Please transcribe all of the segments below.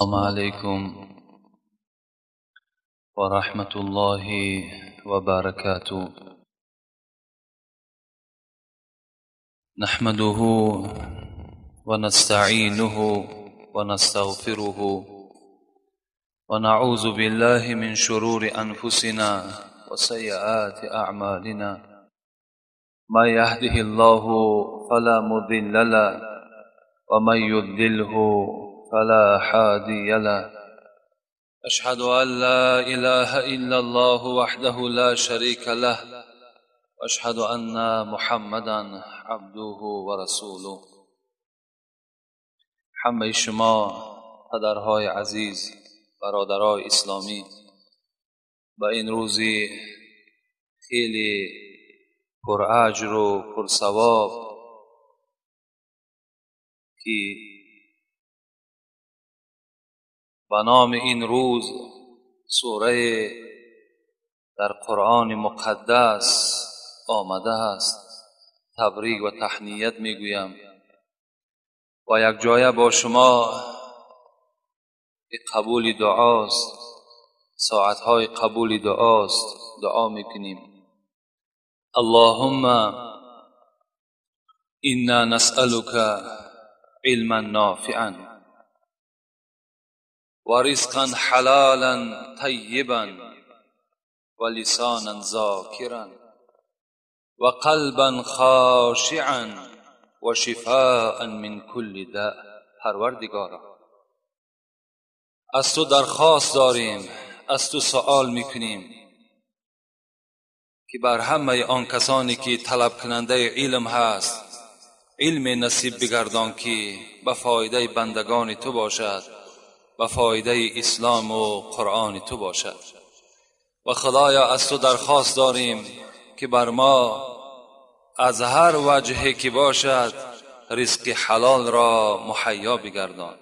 عليكم ورحمة الله وبركاته. نحمده ونستعينه ونستغفره ونعوذ بالله من شرور أنفسنا وسيئات أعمالنا. ما يهده الله فلا مضل له ومن يضلله فلا هادي له. أشهد أن لا إله إلا الله وحده لا شريك له وأشهد أن محمدا عبده ورسوله. همه شما پدرهای عزیز، برادرای اسلامی، با این روزی خیلی پرأجر و پرثواب که به نام این روز سوره در قرآن مقدس آمده است، تبریک و تهنیت میگویم و یک جایه با شما قبول دعاست، ساعتهای قبول دعاست، دعا میکنیم. اللهم انا نسألك علما نافعا ورزقا حلالا طيبا ولسانا ذاكرا وقلبا خاشعا وشفاء من كل داء. پروردگارا، از تو درخواست داریم، از تو سوال میکنیم که بر همه آن کسانی که طلب کننده علم هست علم نصیب بگردان که به فایده بندگان تو باشد، به فایده اسلام و قرآن تو باشد. و خدایا از تو درخواست داریم که بر ما از هر وجهی که باشد رزق حلال را مهیا بگردان.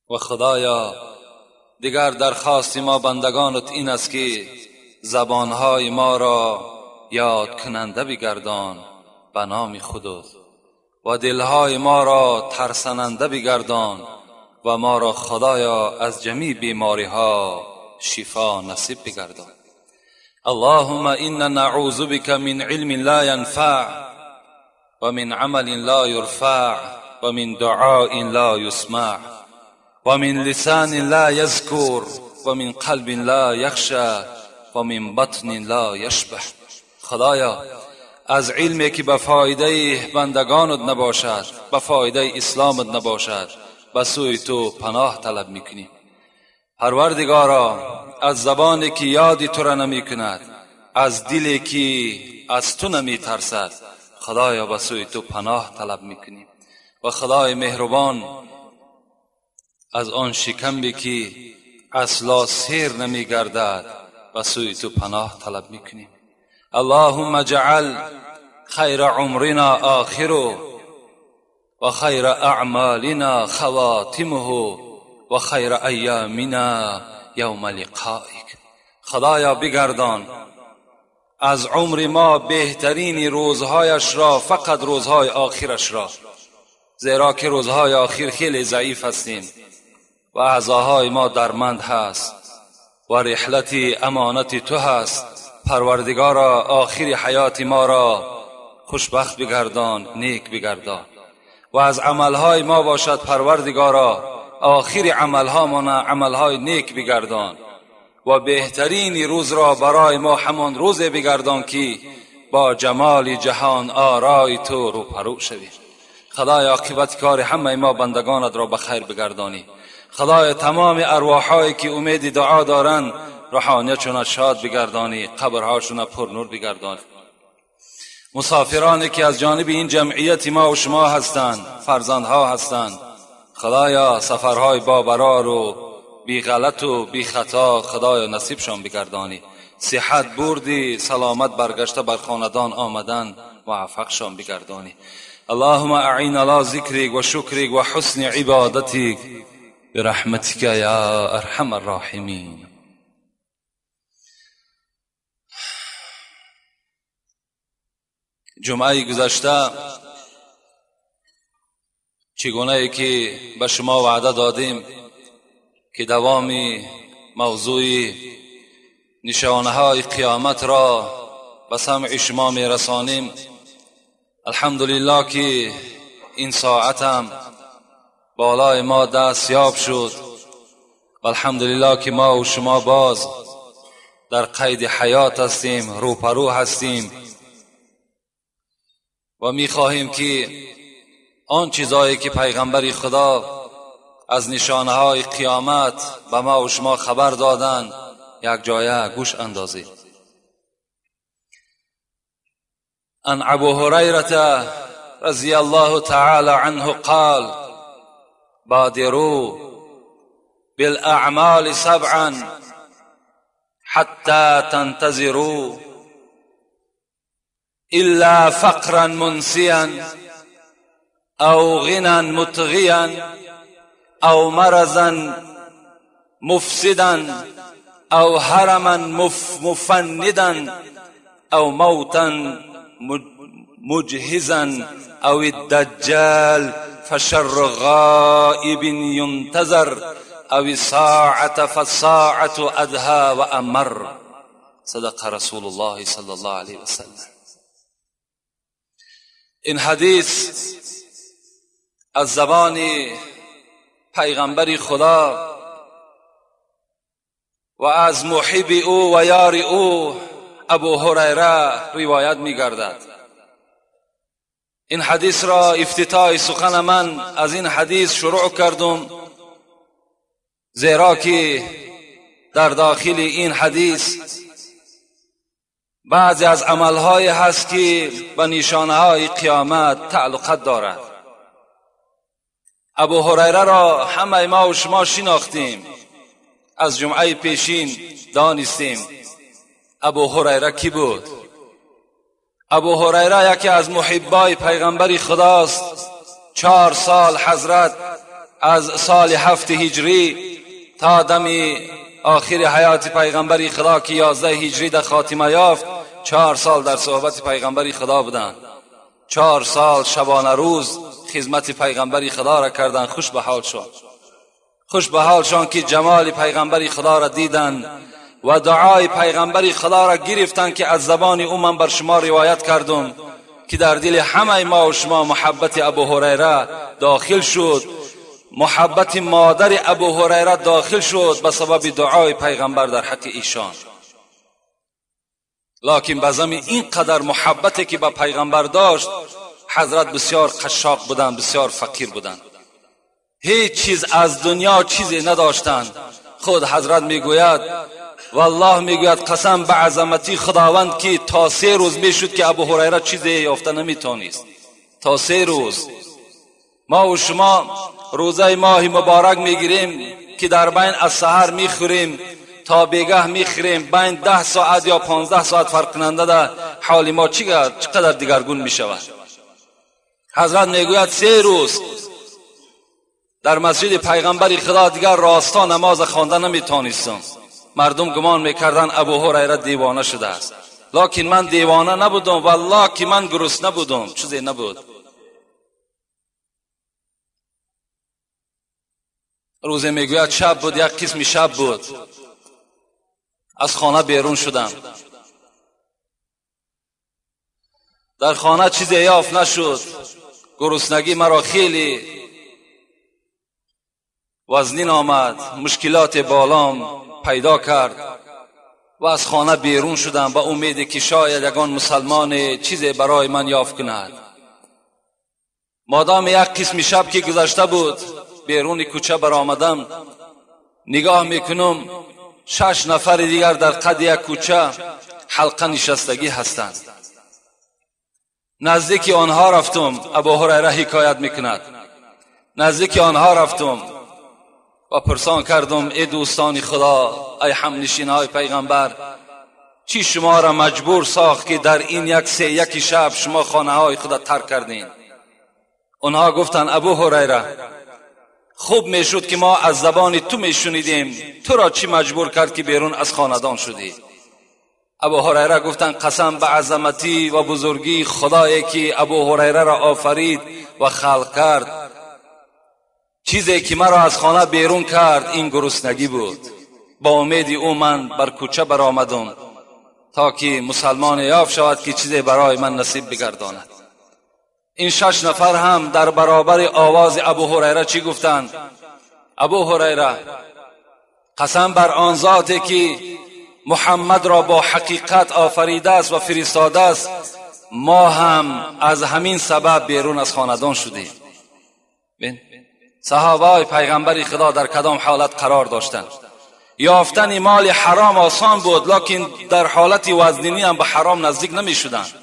و خدایا دیگر درخواست ما بندگانت این است که زبانهای ما را یاد کننده بگردان به نام خودت و دلهای ما را ترسننده بگردان و ما را خدایا از جمیع بیماری ها شفا نصیب بگردان. اللهم انا نعوذ بك من علم لا ينفع ومن عمل لا يرفع ومن دعاء لا يسمع ومن لسان لا يذكر ومن قلب لا يخشى ومن بطن لا يشبع. خدایا از علمی که به فایده بندگانت نباشد، به فایده اسلامت نباشد، به سوی تو پناه طلب میکنیم. پروردگارا از زبانی که یادی تو را نمی کند، از دلی که از تو نمی ترسد، خدایا به سوی تو پناه طلب میکنیم. و خدای مهربان از آن شکمی که اصلا سیر نمی گردد به سوی تو پناه طلب میکنیم. اللهم اجعل خیر عمرنا آخره و خیر اعمالنا خواتمه و خیر ایامنا یوم لقائک. خدایا بگردان از عمر ما بهترین روزهایش را، فقط روزهای آخرش را، زیرا که روزهای آخر خیلی ضعیف هستیم و اعضاهای ما درمند هست و رحلت امانت تو هست. پروردگارا آخر حیات ما را خوشبخت بگردان، نیک بگردان و از عملهای ما باشد. پروردگارا آخر عملها ما عملهای نیک بگردان و بهترین روز را برای ما همان روز بگردان که با جمال جهان آرای تو روبرو شوی. خدای عاقبت کار همه ما بندگانت را به خیر بگردانی. خدای تمام ارواحهایی که امید دعا دارند روحانیتشون شاد بگردانی، قبرهاشون پر نور بگردانی. مسافرانی که از جانب این جمعیت ما و شما هستند، فرزندها هستند، خدایا سفرهای با برار و بی غلط و بی خطا خدایا نصیبشان بگردانی. صحت بردی، سلامت برگشته بر خاندان آمدن موفقشان بگردانی. اللهم اعین على ذکرک و شکرک و حسن عبادتک برحمتک یا ارحم الراحمین. جمعه گذشته چگونه که به شما وعده دادیم که دوامی موضوع نشانه های قیامت را به سمع شما می رسانیم. الحمدلله که این ساعتم بالای ما دست یاب شد و الحمدلله که ما و شما باز در قید حیات هستیم، روپرو هستیم و می خواهیم که آن چیزایی که پیغمبر خدا از نشانه های قیامت به ما و شما خبر دادن یک جایه گوش اندازیم. عن ابو هریره رضی الله تعالی عنه قال: بادروا بالاعمال سبعا حتى تنتظروا الا فقرا منسيا او غنى مطغيا او مرضا مفسدا او هرما مفندا او موتا مجهزا او الدجال فشر غائب ينتظر او الساعة فالساعة أدهى وأمر. صدق رسول الله صلى الله عليه وسلم. این حدیث از زبان پیغمبر خدا و از محب او و یار او ابو هریره روایت می‌گردد. این حدیث را افتتاح سخن من از این حدیث شروع کردم، زیرا که در داخل این حدیث بعضی از عملهای هست که به نشانه‌های قیامت تعلقات دارد. ابو هریره را همه ما و شما شناختیم، از جمعه پیشین دانستیم ابو هریره کی بود. ابو هریره یکی از محبای پیغمبر خداست. 4 سال حضرت از سال 7 هجری تا دم آخر حیات پیغمبر خدا که 11 هجری در خاتمه یافت، 4 سال در صحبت پیغمبر خدا بودند. 4 سال شبانه روز خدمت پیغمبر خدا را کردند. خوش به حال شان، خوش به حالشان که جمال پیغمبر خدا را دیدند و دعای پیغمبر خدا را گرفتند که از زبان او من بر شما روایت کردم که در دل همه ما و شما محبت ابو هریره داخل شد، محبت مادر ابو هریره داخل شد به سبب دعای پیغمبر در حق ایشان. لکن به زمین اینقدر محبتی که به پیغمبر داشت، حضرت بسیار قشاق بودند، بسیار فقیر بودند، هیچ چیز از دنیا چیزی نداشتند. خود حضرت میگوید، والله میگوید قسم به عظمتی خداوند که تا 3 روز میشد که ابو هریره چیزی یافته نمیتونست. تا 3 روز. ما و شما روزه ماه مبارک میگیریم که در بین از سحر میخوریم تا بیگه میخوریم، بین 10 ساعت یا 15 ساعت فرق کننده ده حال ما چقدر دیگرگون میشود. حضرت میگوید 3 روز در مسجد پیغمبر خدا دیگر راستا نماز خوانده نمیتونستم. مردم گمان میکردن ابو هریره دیوانه شده است، لکن من دیوانه نبودم، والله که من گرسنه بودم، چیزی نبود. روزی میگوید شب بود، یک قسم شب بود، از خانه بیرون شدم، در خانه چیزی یافت نشد، گرسنگی مرا خیلی وزنین آمد، مشکلات بالام پیدا کرد و از خانه بیرون شدم با امید که شاید یگان مسلمان چیزی برای من یافت کند. مادام یک قسم شب که گذشته بود بیرون کوچه برآمدم، نگاه میکنم 6 نفر دیگر در قد یک کوچه حلقه نشستگی هستند. نزدیک آنها رفتم، ابو هریره حکایت میکند، نزدیک آنها رفتم و پرسان کردم ای دوستان خدا، ای همنشین های پیغمبر، چی شما را مجبور ساخت که در این 1/3 شب شما خانه های خدا ترک کردین؟ آنها گفتند ابو هریره خوب میشد که ما از زبان تو میشنیدیم، تو را چی مجبور کرد که بیرون از خاندان شدی؟ ابو هریره گفتند قسم به عظمتی و بزرگی خدایی که ابو هریره را آفرید و خلق کرد، چیزی که مرا از خانه بیرون کرد این گرسنگی بود. با امید او من بر کوچه برآمدم تا که مسلمان یافت شود که چیزی برای من نصیب بگرداند. این 6 نفر هم در برابر آواز ابو هریره چی گفتند؟ ابو هریره قسم بر آن ذاتی که محمد را با حقیقت آفریده است و فرستاده است، ما هم از همین سبب بیرون از خاندان شدیم. بین صحابه های پیغمبر خدا در کدام حالت قرار داشتند؟ یافتن مال حرام آسان بود، لکن در حالت وزنینی هم به حرام نزدیک نمی شدند.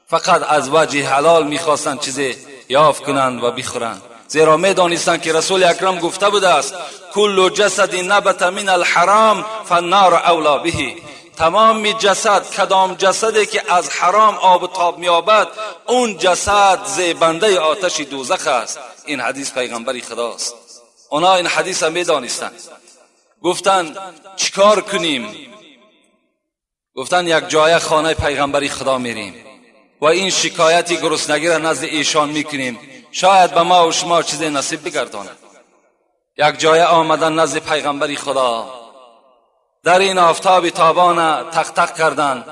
فقط از وجه حلال می خواستند چیزی یافت کنند و بخورند، زیرا می دانستند که رسول اکرم گفته بوده است کل جسد نبت من الحرام فالنار اولا به. تمام جسد، کدام جسدی که از حرام آب و تاب می‌یابد، اون جسد زیبنده آتش دوزخ است. این حدیث پیغمبر خداست. اونا این حدیث هم می‌دانستند. گفتند چیکار کنیم؟ گفتند یک جای خانه پیغمبر خدا میریم و این شکایتی گرسنگی را نزد ایشان میکنیم، شاید به ما و شما چیزی نصیب بگرداند. یک جای آمدن نزد پیغمبر خدا، در این آفتاب تابان تق تق کردند.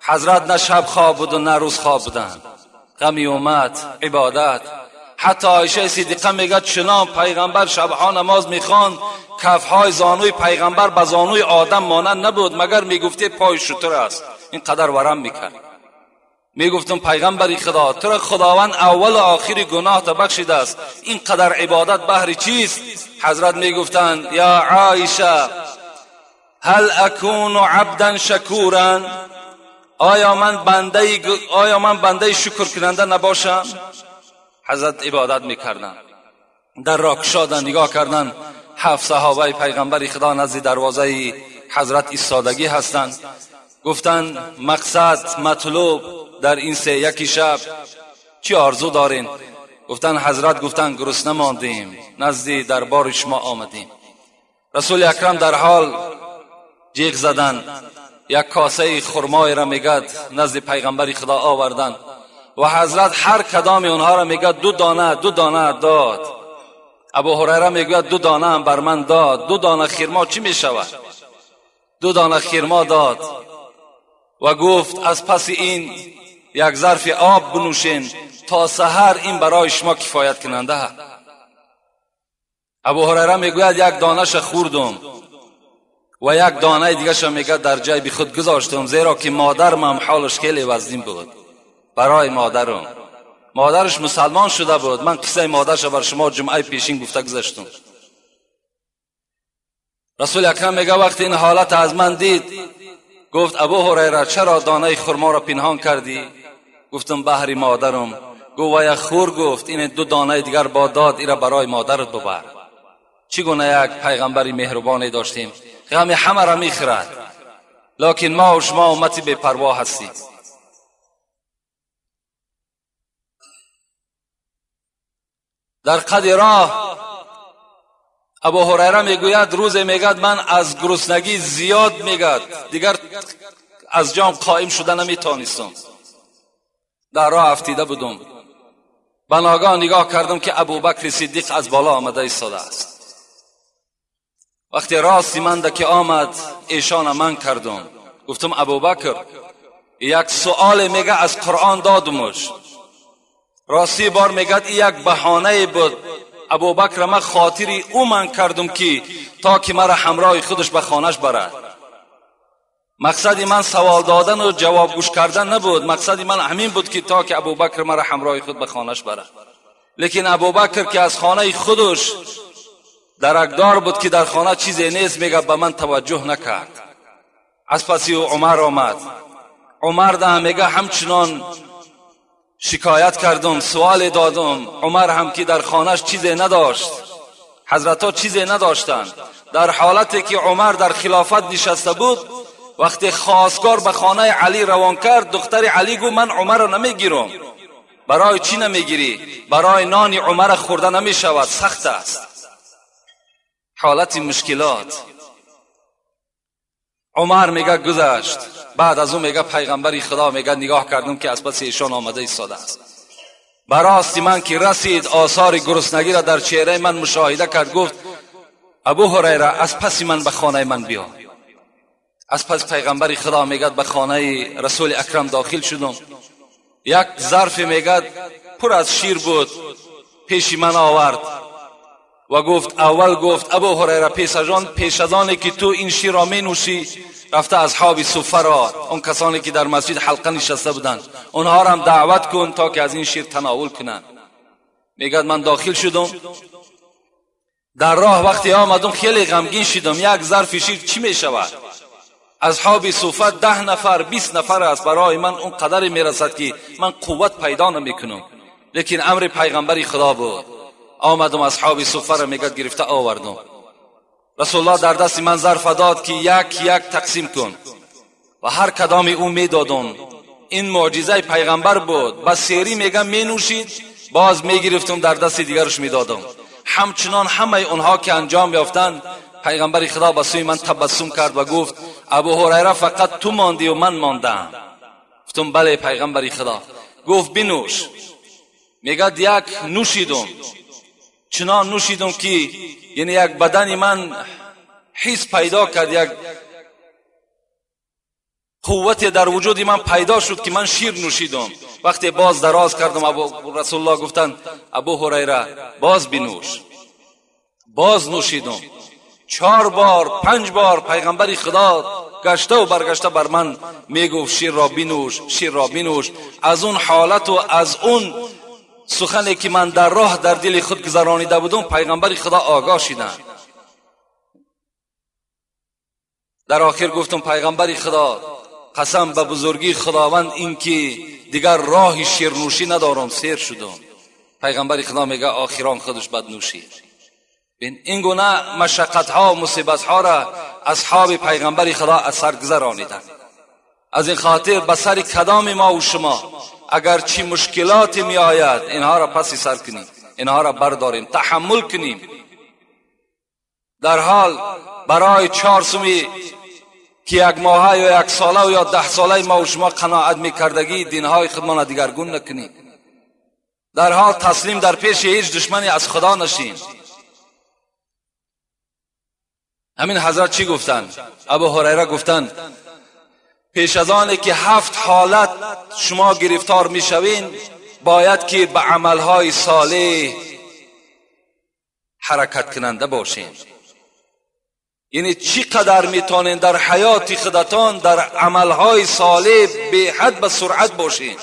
حضرت نه شب خواب بود و نه روز خواب بودند. غمی اومد، عبادت. حتی عایشه صدیقه میگه چنان پیغمبر شبها نماز میخواند، کفهای زانوی پیغمبر به زانوی آدم مانند نبود، مگر میگفتی پای شتر است. این قدر ورم میکرد. میگفتم پیغمبر خدا، تو را خداوند اول و آخر گناه تا بخشیده است، این قدر عبادت بهر چیست؟ حضرت میگفتند یا عایشه هل اکون عبدا شکورا، آیا من بنده شکر کننده نباشم؟ حضرت عبادت میکردن. در را کشادن، نگاه کردن، 7 صحابه پیغمبر خدا نزد دروازه حضرت ایستادگی هستند. گفتند مقصد مطلوب در این 3 شب چی آرزو دارین؟ گفتن حضرت گفتن گرسنه ماندیم، نزد دربار شما آمدیم. رسول اکرم در حال جیغ زدن، یک کاسه خرمای را میگد نزد پیغمبر خدا آوردن و حضرت هر کدام اونها را میگد 2 دانه 2 دانه داد. ابو هریره میگوید 2 دانه هم بر من داد. 2 دانه خرما چی میشود؟ 2 دانه خرما داد و گفت از پس این یک ظرف آب بنوشین تا سحر، این برای شما کفایت کننده. ابو هریره میگوید یک دانش خوردم و یک دانه دیگه میگه در جیب خود گذاشتم، زیرا که مادرم هم حالش خیلی وزین بود. برای مادرم، مادرش مسلمان شده بود. من قصه مادرش بر شما جمعه پیشین گفته گذاشتم. رسول اکرم میگه وقتی این حالت از من دید، گفت ابو هریره چرا دانه خرما را پنهان کردی؟ گفتم بهر مادرم. گفت و یک خور، گفت این 2 دانه دیگر با داد، ایرا برای مادرت ببر. چگونه یک پیغمبری مهربانی داشتیم، غم همه را میخورد، لکن ما و شما امتی بی پروا هستیم. در قد راه ابو هریره میگوید روز میگد من از گرسنگی زیاد میگد دیگر از جام قائم شده نمیتونستم، در راه افتیده بودم. بناگاه نگاه کردم که ابوبکر صدیق از بالا آمده ایستاده است. وقتی راستی من که آمد ایشان من کردم، گفتم ابوبکر یک سؤال میگه از قرآن دادمش. راستی بار میگد یک بهانه بود. ابوبکر من خاطری او من کردم که تا که مرا همراه خودش به خانهش برد. مقصد من سوال دادن و جواب گوش کردن نبود، مقصد من همین بود که تا که ابوبکر مرا همراه خود به خانهش برد. لیکن ابوبکر که از خانه خودش درکدار بود که در خانه چیزی نیست، میگه به من توجه نکرد. از پسی عمر آمد. عمر ده میگه همچنان شکایت کردم، سوال دادم. عمر هم که در خانهش چیزی نداشت، حضرت ها چیزی نداشتند. در حالتی که عمر در خلافت نشسته بود، وقتی خواستگار به خانه علی روان کرد، دختر علی گفت من عمر را نمیگیرم. برای چی نمیگیری؟ برای نان عمر خورده نمیشود، سخت است. حالت مشکلات. عمر میگه گذشت. بعد از اون میگه پیغمبر خدا میگه نگاه کردم که از پس ایشان آمده ایستاده است. به راست من که رسید آثار گرسنگی را در چهره من مشاهده کرد، گفت ابو هریره از پس من به خانه من بیا. از پس پیغمبر خدا میگد به خانه رسول اکرم داخل شدم. یک ظرف میگد پر از شیر بود پیش من آورد و گفت اول گفت ابو هریره پیش از آن که تو این شیر را می نوشی، رفته اصحاب صفه را، اون کسانی که در مسجد حلقه نشسته بودند، اونها را هم دعوت کن تا که از این شیر تناول کنند. میگد من داخل شدم، در راه وقتی آمدم خیلی غمگین شدم. یک ظرف شیر چی می شود؟ اصحاب صفه 10 نفر 20 نفر است، برای من اون قدر میرسد که من قوت پیدا نمیکنم. لیکن امر پیغمبر خدا بود. آمدم اصحاب صفه را میگد گرفته آوردم. رسول الله در دست من ظرف داد که یک یک تقسیم کن و هر کدام او میدادم. این معجزه پیغمبر بود. با سیری میگم مینوشید، باز میگرفتم در دست دیگرش میدادم. همچنان همه اونها که انجام یافتند، پیغمبر خدا به سوی من تبسم کرد و گفت ابو هریره فقط تو ماندی و من ماندم. گفتم بله پیغمبر خدا. گفت بنوش. میگد یک نوشیدم، چنان نوشیدم که یعنی یک بدن من حس پیدا کرد، یک قوت در وجود من پیدا شد که من شیر نوشیدم. وقتی باز دراز کردم، ابو رسول الله گفتند ابو هریره باز بنوش. باز نوشیدم. 4 بار 5 بار پیغمبر خدا گشته و برگشته بر من میگفت شیر را بنوش، شیر را بنوش. از اون حالت و از اون سخنی که من در راه در دل خود گذرانیده بودم پیغمبر خدا آگاه شدند. در آخر گفتم پیغمبر خدا قسم به بزرگی خداوند این که دیگر راه شیرنوشی ندارم، سیر شدم. پیغمبر خدا میگه آخران خودش بد نوشید. این گونه مشقت ها و مصیبت ها را اصحاب پیغمبر خدا از سر گذرانیدند. از این خاطر به سر کدام ما و شما اگر چی مشکلات می آید اینها را پسی سر کنیم، اینها را برداریم، تحمل کنیم. در حال برای 4 سومی که یک ماهه یا 1 ساله یا 10 ساله ما و شما قناعت میکردگی دینهای خودمان دیگرگون نکنیم. در حال تسلیم در پیش هیچ دشمنی از خدا نشیم. همین حضرت چی گفتن؟ ابو هریره گفتن پیش از آن که 7 حالت شما گرفتار میشوین باید که به عملهای صالح حرکت کننده باشین. یعنی چی قدر میتونین در حیات خودتان در عملهای صالح به حد به سرعت باشین،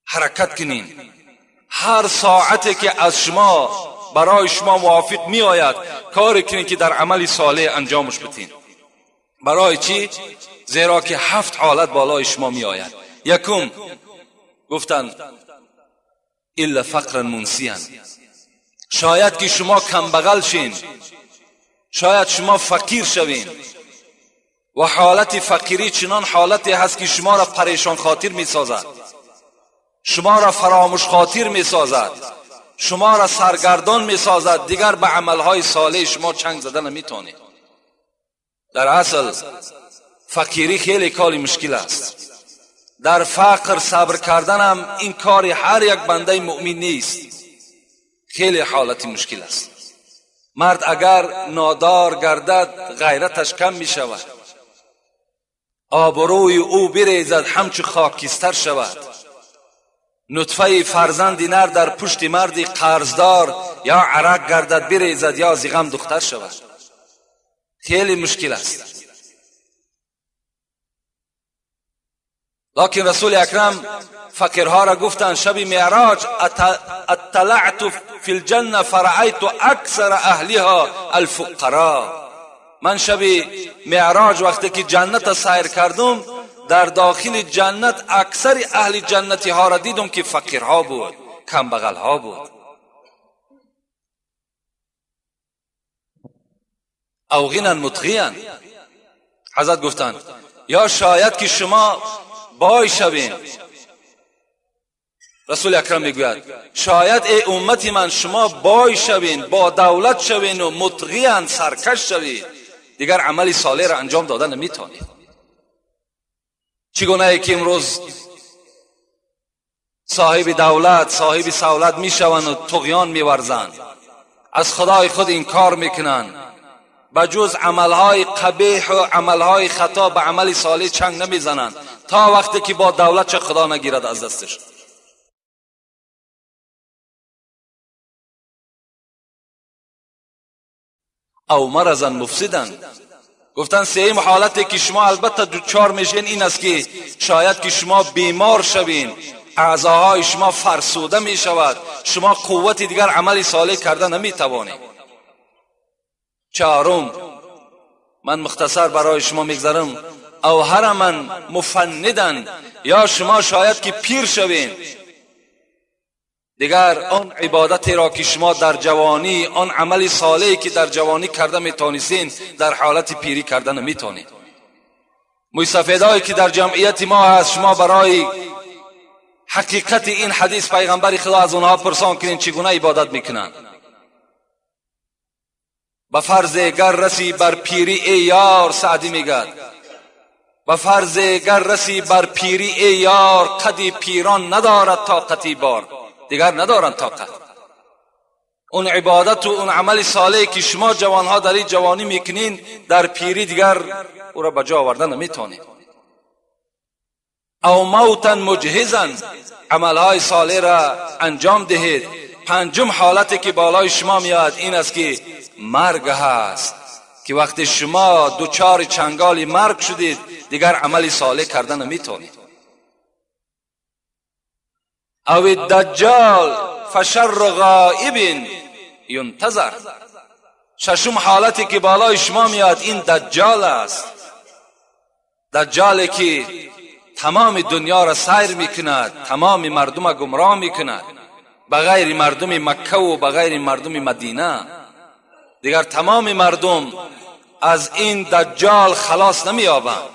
حرکت کنین. هر ساعتی که از شما برای شما موافق می آید کاری کنین که در عمل صالح انجامش بدین. برای چی؟ زیرا که 7 حالت بالای شما می آید. یکم گفتن الا فقرا منسیا، شاید که شما کمبغل شین، شاید شما فقیر شوین و حالت فقیری چنان حالتی هست که شما را پریشان خاطر می سازد، شما را فراموش خاطر می سازد، شما را سرگردان می سازد. دیگر به عملهای صالح شما چنگ زده نمیتونید. در اصل فقیری خیلی کاری مشکل است. در فقر صبر کردن هم این کار هر یک بنده مؤمن نیست، خیلی حالت مشکل است. مرد اگر نادار گردد غیرتش کم می شود، آبروی او بریزد همچو خاکستر شود. نطفه فرزند نر در پشت مردی قرضدار یا عرق گردد بریزد یا زغم دختر شود. خیلی مشکل است. لکن رسول اکرم فقیرها را گفتند شب معراج اطلعت فی الجنه فرأیت اکثر اهلها الفقراء. من شب معراج وقتی که جنت سیر کردم در داخل جنت اکثر اهل جنتی ها را دیدم که فقیرها بود، کمبغل ها بود. او غنا مطغیا، حضرت گفتند یا شاید که شما بای شوین. رسول اکرم میگوید شاید ای امت من شما بای شوین، با دولت شوین و مطغیان سرکش شوید، دیگر عمل صالح را انجام دادن نمیتونید. چگونه ای که امروز صاحب دولت، صاحب سولت میشوند و طغیان میورزند، از خدای خود انکار میکنند، بجز عملهای قبیح و عملهای خطا به عمل صالح چنگ نمیزنند تا وقتی که با دولت چه خدا نگیرد از دستش. او مرضا مفسدا. گفتن سیم حالتی که شما البته دوچار میشین این است که شاید که شما بیمار شوین، اعضاهای شما فرسوده می شود، شما قوت دیگر عمل صالح کرده نمی توانید. چهارم، من مختصر برای شما میگذرم، او هرما مفندا، یا شما شاید که پیر شوین، دیگر آن عبادتی را که شما در جوانی، آن عمل صالحی که در جوانی کرده میتونستین، در حالت پیری کرده نمیتونید. مویسفیدهایی که در جمعیت ما هست، شما برای حقیقت این حدیث پیغمبر خدا از اونها پرسان کنین چگونه عبادت میکنن. به فرض گر رسی بر پیری ای یار، سعدی میگد، به فرض گر رسی بر پیری ای یار، قدی پیران ندارد طاقتی بار. دیگر ندارند طاقت. اون عبادت و اون عمل صالح که شما جوانها در این جوانی میکنین، در پیری دیگر او را به جا آوردن نمیتونید. او موتا مجهزا، عملهای صالح را انجام دهید. پنجم حالتی که بالای شما میاد این است که مرگ هست، که وقتی شما دوچار چنگال مرگ شدید دیگر عمل صالح کردن نمیتونید. او الدجال فشر غائب ینتظر. ششم حالتی که بالای شما میاد این دجال است، دجالی که تمام دنیا را سیر میکند، تمام مردم را گمراه میکند، بغیر مردم مکه و بغیر مردم مدینه. دیگر تمام مردم از این دجال خلاص نمییابند.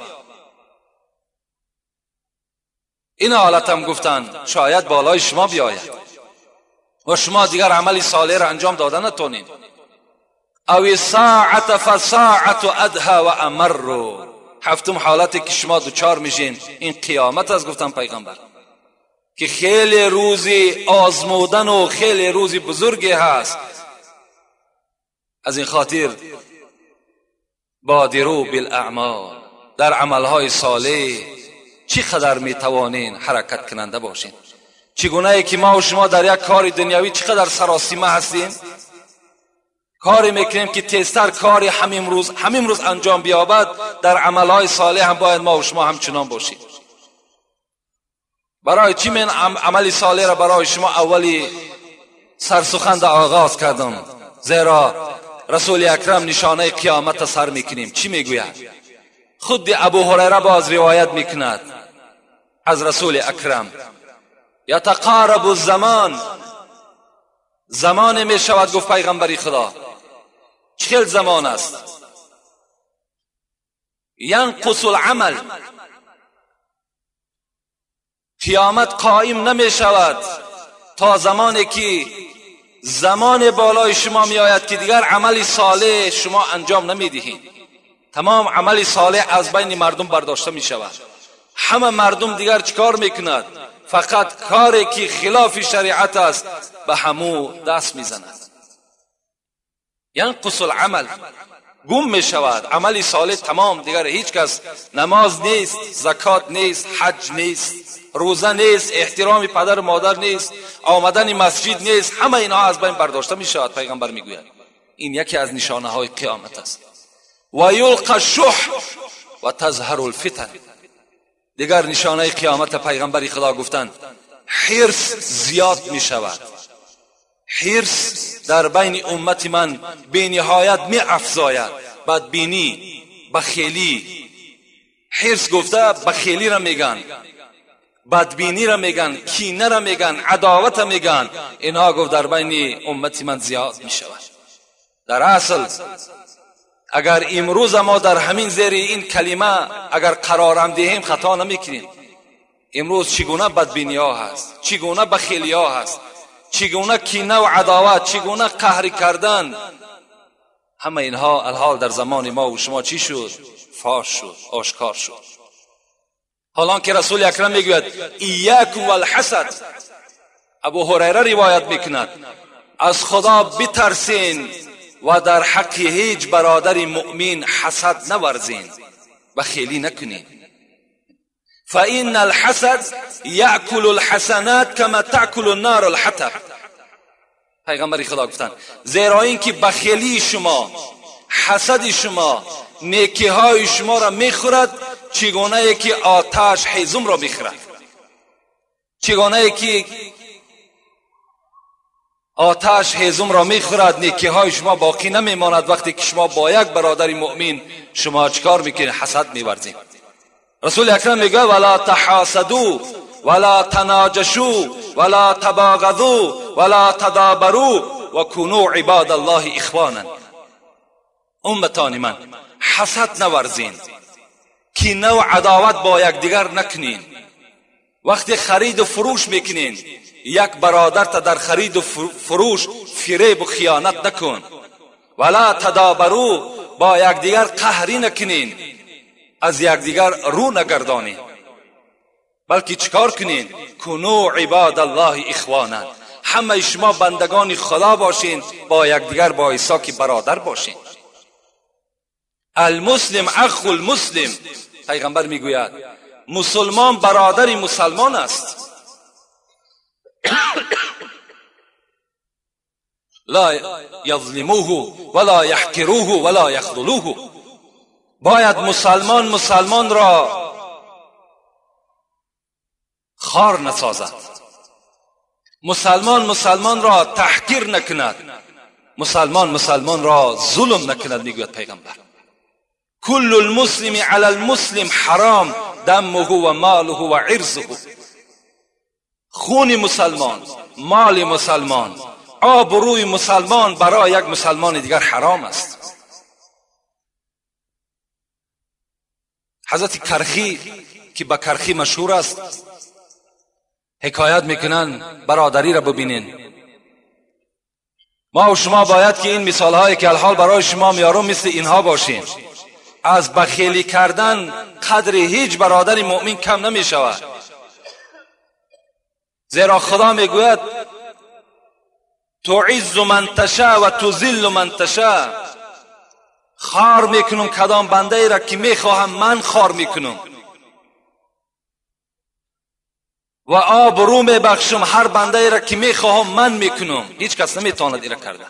این حالت هم گفتن شاید بالای شما بیاید و شما دیگر عمل صالح را انجام داده نتونید. او ساعت فساعت ادها و امر. هفتم حالتی که شما دوچار میشین این قیامت است، گفتن پیغمبر، که خیلی روزی آزمودن و خیلی روزی بزرگی هست. از این خاطر بادروا بالاعمال، در عملهای صالح چی قدر میتوانین حرکت کننده باشین. چگونه ای که ما و شما در یک کار دنیوی چقدر سراسیمه هستیم، کاری میکنیم که تیزتر کاری همین روز انجام بیابد، در عملهای صالح هم باید ما و شما همچنان باشیم. برای چی من عمل صالح را برای شما اولی سرسخن آغاز کردم؟ زیرا رسول اکرم نشانه قیامت سر میکنیم. چی میگوید؟ خود ابو هریره باز روایت میکند از رسول اکرم، یتقارب الزمان، زمان میشود، گفت پیغمبری خدا چهل زمان است، ینقص العمل، قیامت قائم نمیشود تا زمانی که زمان بالای شما میآید که دیگر عمل صالح شما انجام نمیدهید. تمام عمل صالح از بین مردم برداشته می شود. همه مردم دیگر چیکار میکند؟ فقط کاری که خلاف شریعت است به همو دست میزند. ینقص العمل، گم می شود عمل صالح تمام، دیگر هیچ کس نماز نیست، زکات نیست، حج نیست، روزه نیست، احترام پدر و مادر نیست، آمدن مسجد نیست، همه اینها از بین برداشته می شود. پیغمبر میگوید این یکی از نشانه های قیامت است. و یلقى الشح و تظهر الفتن. دیگر نشانه قیامت پیغمبر خدا گفتند حرص زیاد می شود. حرص در بین امت من به نهایت می افزاید. بدبینی، بخیلی، حرص گفته بخیلی را میگن، بدبینی را میگن، کینه را میگن، عداوت را میگن. اینها گفت در بین امت من زیاد می شود. در اصل اگر امروز ما در همین زیر این کلمه اگر قرارم دهیم خطا نمیکنیم. امروز چگونه بدبینی ها هست، چگونه بخیلی ها هست، چگونه کینه و عداوت، چگونه قهر کردن، همه اینها الحال در زمان ما و شما چی شد؟ فاش شد، آشکار شد. حالان که رسول اکرم میگوید ایاکم والحسد، ابو هریره روایت میکند از خدا بترسین و در حق هیچ برادر مؤمن حسد نورزین و خیلی نکنین. فإن الحسد یأکل الحسنات کما تأکل النار الحطب. پیغمبر خدا گفتند زیرا اینکه بخیلی شما، حسد شما، نیکی های شما را میخورد چگونه که آتش هیزم را میخورد، چگونه که آتش هیزم را میخورد، نیکی های شما باقی نمیماند. وقتی که شما با یک برادر مؤمن شما چکار میکنید؟ حسد میورزید. رسول اکرم میگه ولا تحاسدوا ولا تناجشوا ولا تباغضوا ولا تدابروا وكونوا عباد الله اخوانا. امتان من، حسد نورزین، کینه و عداوت با یکدیگر نکنین. وقتی خرید و فروش میکنین یک برادر تا در خرید و فروش فریب و خیانت نکن. ولا تدابروا، با یکدیگر قهری نکنین، از یکدیگر رو نگردانین، بلکه چیکار کنین؟ کنو عباد الله اخوانا. همه شما بندگان خدا باشین، با یکدیگر با عیسی که برادر باشین. المسلم اخو المسلم، پیغمبر میگوید مسلمان برادر مسلمان است. لا یظلموه ولا یحقروه ولا یخذلوه. باید مسلمان مسلمان را خار نسازد، مسلمان مسلمان را تحقیر نکند، مسلمان مسلمان را ظلم نکند. میگوید پیغمبر کل المسلم علی المسلم حرام دمه و ماله و عرضه. خون مسلمان، مال مسلمان، آبروی مسلمان برای یک مسلمان دیگر حرام است. حضرت کرخی که به کرخی مشهور است حکایت میکنن، برادری را ببینین. ما و شما باید که این مثال هایی که الحال برای شما میارم مثل اینها باشین. از بخیلی کردن قدر هیچ برادر مؤمن کم نمی شود، زیرا خدا میگوید تعز من تشاء و تذل من تشاء. خار میکنم کدام بنده ای را که میخواهم من خار میکنم، و آبرو میبخشم هر بنده ای را که میخواهم من میکنم. هیچ کس نمیتواند ایرا کرده.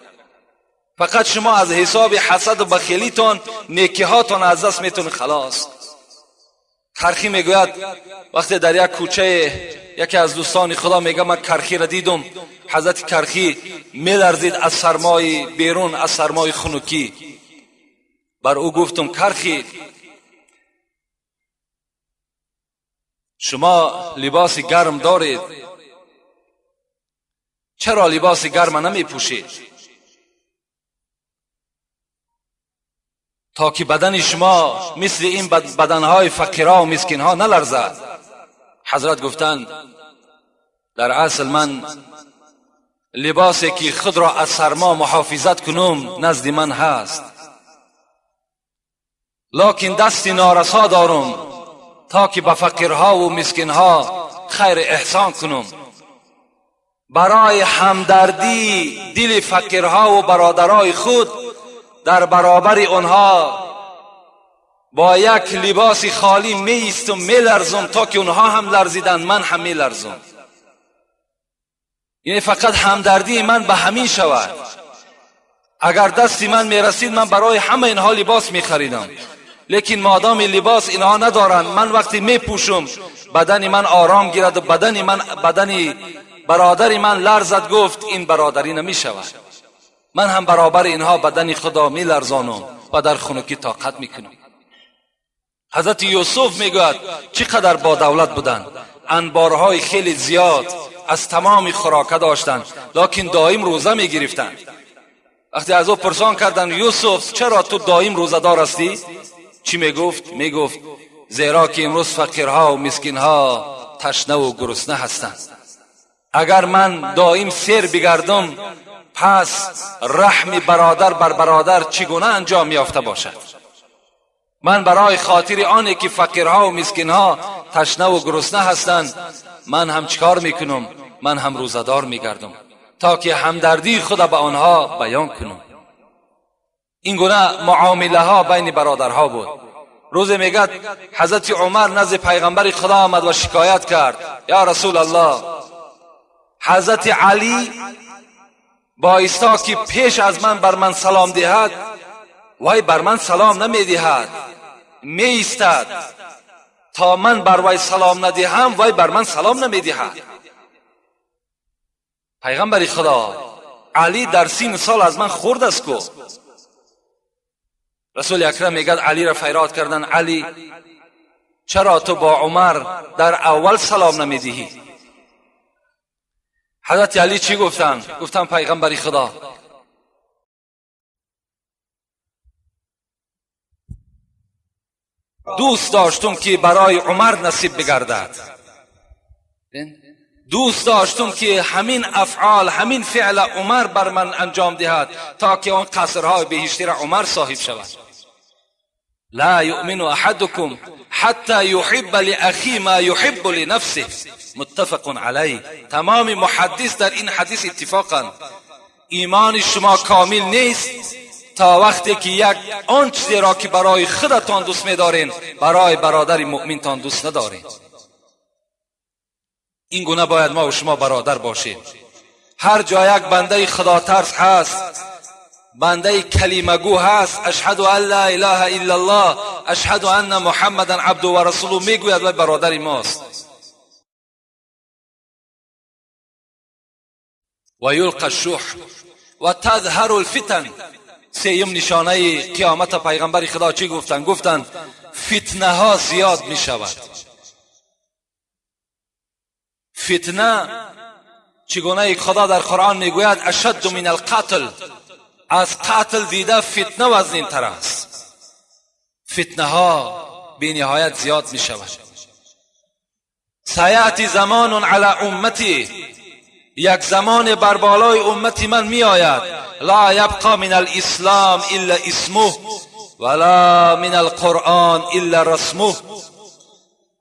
فقط شما از حساب حسد و بخیلیتان نیکیهاتان از دست میتونید. خلاص. کرخی میگوید وقتی در یک کوچه یکی از دوستان خدا میگه من کرخی را دیدم، حضرت کرخی میلرزید از سرمای بیرون، از سرمای خنکی. بر او گفتم کرخی شما لباس گرم دارید، چرا لباس گرم نمی پوشید تا که بدن شما مثل این بدنهای فقیرها و مسکینها نلرزد؟ حضرت گفتند در اصل من لباسی که خود را از سرما محافظت کنم نزد من هست، لکن دست نارسا دارم تا که به فقیرها و مسکینها خیر احسان کنم. برای همدردی دل فقیرها و برادرای خود در برابر آنها با یک لباس خالی می ایستم، می لرزم تا که اونها هم لرزیدن من هم می لرزم. یعنی فقط همدردی من به همین شود. اگر دستی من می رسید من برای همه اینها لباس می خریدم، لیکن مادام لباس اینها ندارن من وقتی می پوشم بدن من آرام گیرد و بدن من، بدن برادر من لرزد. گفت این برادری نمی شود، من هم برابر اینها بدن خدا می لرزانم و در خنکی طاقت می کنم. حضرت یوسف میگوید چقدر با دولت بودند، انبارهای خیلی زیاد از تمام خوراکه داشتند، لکن دائم روزه می گرفتند. وقتی از او پرسان کردند یوسف چرا تو دائم روزه دار هستی؟ چی میگفت؟ میگفت زیرا که امروز فقیرها و مسکینها تشنه و گرسنه هستند. اگر من دائم سیر بگردم پس رحم برادر بر برادر چگونه انجام یافته باشد؟ من برای خاطر آنی که فقیرها و مسکینها تشنه و گرسنه هستند من هم چیکار میکنم؟ من هم روزه‌دار میگردم تا که همدردی خود به آنها بیان کنم. این گونه معامله ها بین برادرها بود. روز میگد حضرت عمر نزد پیغمبر خدا آمد و شکایت کرد: یا رسول الله، حضرت علی بایستا که پیش از من بر من سلام دهد، وی بر من سلام نمیدهد، می ایستد تا من بر وی سلام ندهم، وی بر من سلام نمیدهد. پیغمبر خدا، علی در 30 سال از من خورد است کو. رسول اکرم میگد علی را فریاد کردن: علی، چرا تو با عمر در اول سلام نمیدهی؟ حضرت علی چی گفتن؟ گفتن پیغمبر خدا، دوست داشتم که برای عمر نصیب بگردد، دوست داشتم که همین افعال، همین فعل عمر بر من انجام دهد تا که آن قصرهای بهشتی را عمر صاحب شود. لا یؤمن احدکم حتی یحب لأخی ما یحب لنفسه، متفق علیه. تمام محدث در این حدیث اتفاقا ایمان شما کامل نیست تا وقتی که یک آن چیزی را که برای خودتان دوست می‌دارین برای برادر مؤمنتان دوست ندارین. این گونه باید ما و شما برادر باشیم. هر جا یک بنده خدا ترس هست، بنده کلمه گو هست، اشهد ان لا اله الا الله، اشهد ان محمدا عبده و رسوله میگوید و برادر ماست. و یلقى الشح و تظهر الفتن. سیم نشانه قیامت پیغمبر خدا چی گفتن؟ گفتن فتنه ها زیاد می شود. فتنه چگونه خدا در قرآن میگوید اشد من القتل، از قتل دیده فتنه وزنین تر است. فتنه ها بی نهایت زیاد می شود. سیأتی زمان علی امتی، یک زمان بر بالای امتی من می آید، لا یبقى من الاسلام الا اسمه ولا من القرآن الا رسمه،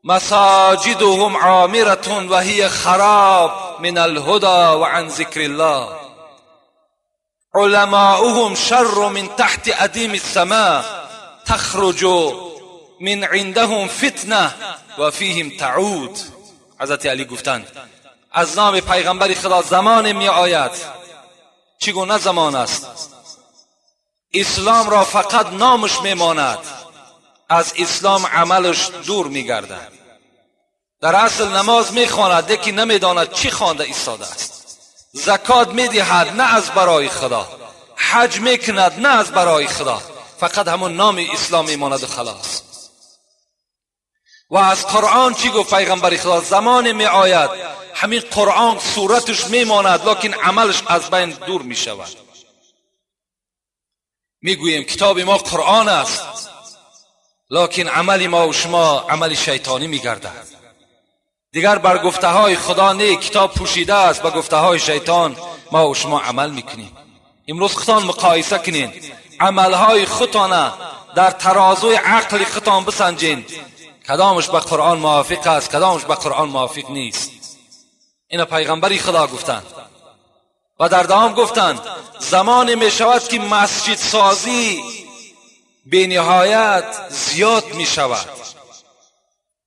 مساجدهم عامرة وهي خراب من الهدى وعن ذكر الله، علماؤهم شر من تحت أديم السماء، تخرج من عندهم فتنة وفيهم تعود. حضرت علی گفتند از نام پیغمبر خدا زمان می آید، چگونه زمان است؟ اسلام را فقط نامش می ماند، از اسلام عملش دور می گردد. در اصل نماز می خواند یکی نمی داند چی خوانده ایستاده است. زکات می دهد نه از برای خدا، حج می کند نه از برای خدا، فقط همون نام اسلام می ماند و خلاص. و از قرآن چی گفت پیغمبر خدا؟ زمان می آید همین قرآن صورتش می ماند لکن عملش از بین دور می شود. می گوییم کتاب ما قرآن است، لکن عمل ما و شما عمل شیطانی می گردد. دیگر بر گفته های خدا نه، کتاب پوشیده است، با گفته های شیطان ما و شما عمل میکنیم. امروز خودتان مقایسه کنین، عملهای خودتان در ترازوی عقل خودتان بسنجین، کدامش به قرآن موافق است، کدامش به قرآن موافق نیست. اینا پیغمبری خدا گفتند. و در دوام گفتند زمان می شود که مسجد سازی به نهایت زیاد می شود،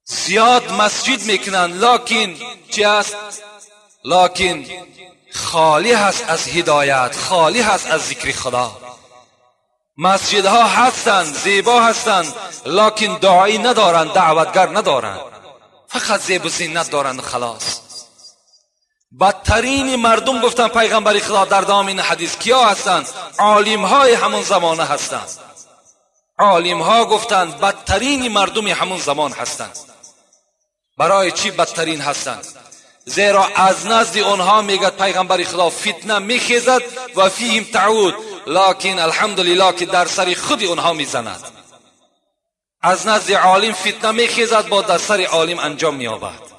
زیاد مسجد میکنند، لکن چی است؟ لکن خالی هست از هدایت، خالی هست از ذکر خدا. مسجدها هستند، زیبا هستند، لکن داعی ندارند، دعوتگر ندارند، فقط زیب و زینت دارند خلاص. بدترین مردم گفتن پیغمبر خدا در دام این حدیث کیا هستند؟ عالم های همون زمانه هستند. عالم ها گفتند بدترین مردم همون زمان هستند. برای چی بدترین هستند؟ زیرا از نزد آنها میگد پیغمبر خدا فتنه میخیزد و فیهم تعود، لکن الحمدلله که در سر خود آنها میزند. از نزد عالم فتنه میخیزد، با در سر عالم انجام مییابد.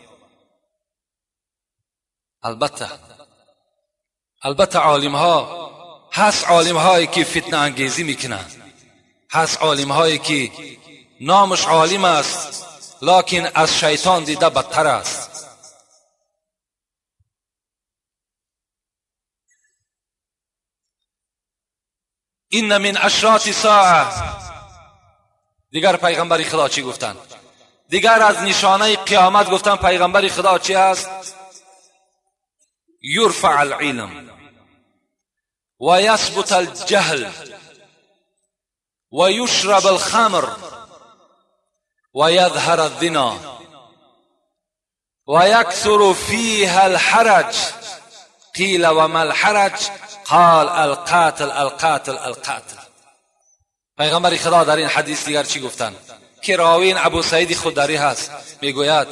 البته عالم ها هست، عالم هایی که فتنه انگیزی میکنند، هست عالم هایی که نامش عالم است لکن از شیطان دیده بدتر است. این من اشراط ساعه. دیگر پیغمبر خدا چی گفتن؟ دیگر از نشانه قیامت گفتن پیغمبر خدا چی است؟ یرفع العلم و یثبت الجهل و یشرب الخمر و یظهر الزنا و یکثر فیها الحرج. قیل وما الحرج؟ قال القاتل القاتل القاتل. پیغمبر خدا در این حدیث دیگر چی گفتن؟ که راوین ابو سعید خدری هست، میگوید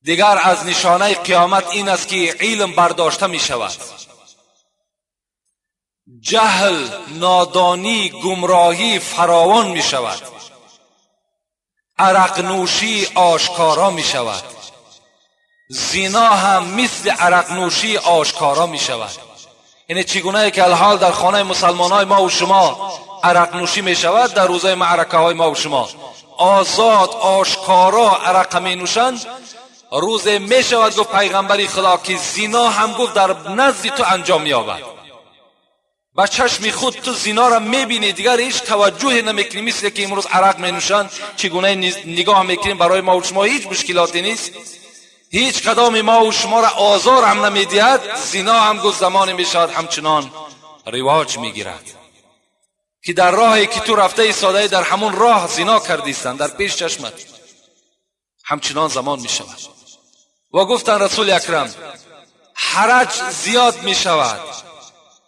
دیگر از نشانه قیامت این است که علم برداشته می شود، جهل، نادانی، گمراهی فراوان می شود، عرق نوشی آشکارا می شود، زنا هم مثل عرق نوشی آشکارا می شود. یعنی چگونه که الحال در خانه مسلمان های ما و شما عرق نوشی می شود، در روزهای معرکه های ما و شما آزاد آشکارا عرق می نوشند، روز می شود گفت پیغمبری خدا که زنا هم گفت در نزد تو انجام می یابد. با چشم خود تو زنا را میبینی، دیگر هیچ توجهی نمیکنی، مثل که امروز عرق می نوشند چگونه نگاه میکنیم، برای ما و شما هیچ مشکلاتی نیست، هیچ کدام ما و شما را آزار هم نمیدهد. زنا هم گفت زمانی میشود همچنان رواج میگیرد که در راهی که تو رفته ایستاده در همون راه زنا کردیستند، در پیش چشمت همچنان زمان میشود. و گفتن رسول اکرم حرج زیاد میشود.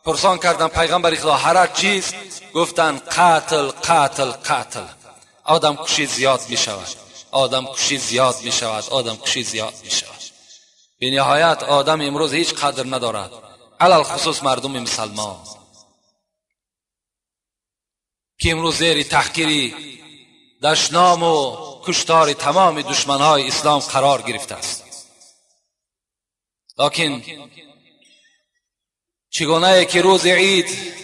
پرسان کردن پیغمبر خدا حرج چیست؟ گفتن قتل قتل قتل، آدم کشی زیاد میشود، آدم کشی زیاد می شود، آدم کشی زیاد می شود. به نهایت آدم امروز هیچ قدر ندارد، علل خصوص مردم مسلمان که امروز زیر تحقیری دشنام و کشتار تمام دشمنهای اسلام قرار گرفته است. لکن چگونه که روز عید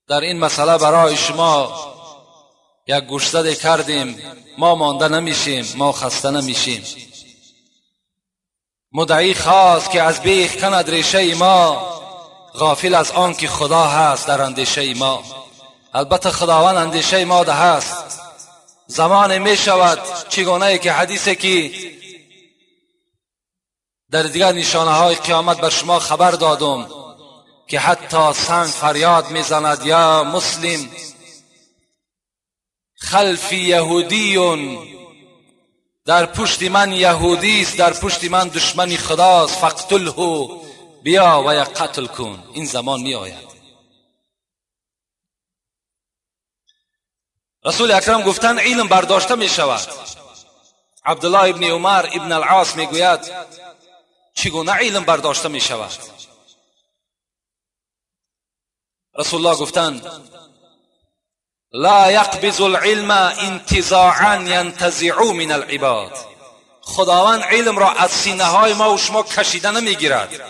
در این مسئله برای شما یک گوشزد کردیم، ما مانده نمیشیم، ما خسته نمیشیم. مدعی خواست که از بیخ کند ریشه ما، غافل از آن که خدا هست در اندیشه ما. البته خداوند اندیشه ما ده هست. زمان می شود چگونه که حدیثی که در دیگر نشانه های قیامت بر شما خبر دادم که حتی سنگ فریاد میزند یا مسلم خلفی یهودیون، در پشت من یهودی است، در پشت من دشمن خداست، فقتله، بیا و یک قتل کن. این زمان می آید. رسول اکرم گفتن علم برداشته می شود. عبدالله ابن عمر ابن العاص می گوید چگونه علم برداشته می شود؟ رسول الله گفتن لا یقبض العلم انتزاعا ینتزع من العباد. خداوند علم را از سینه های ما و شما کشیده نمیگیرد.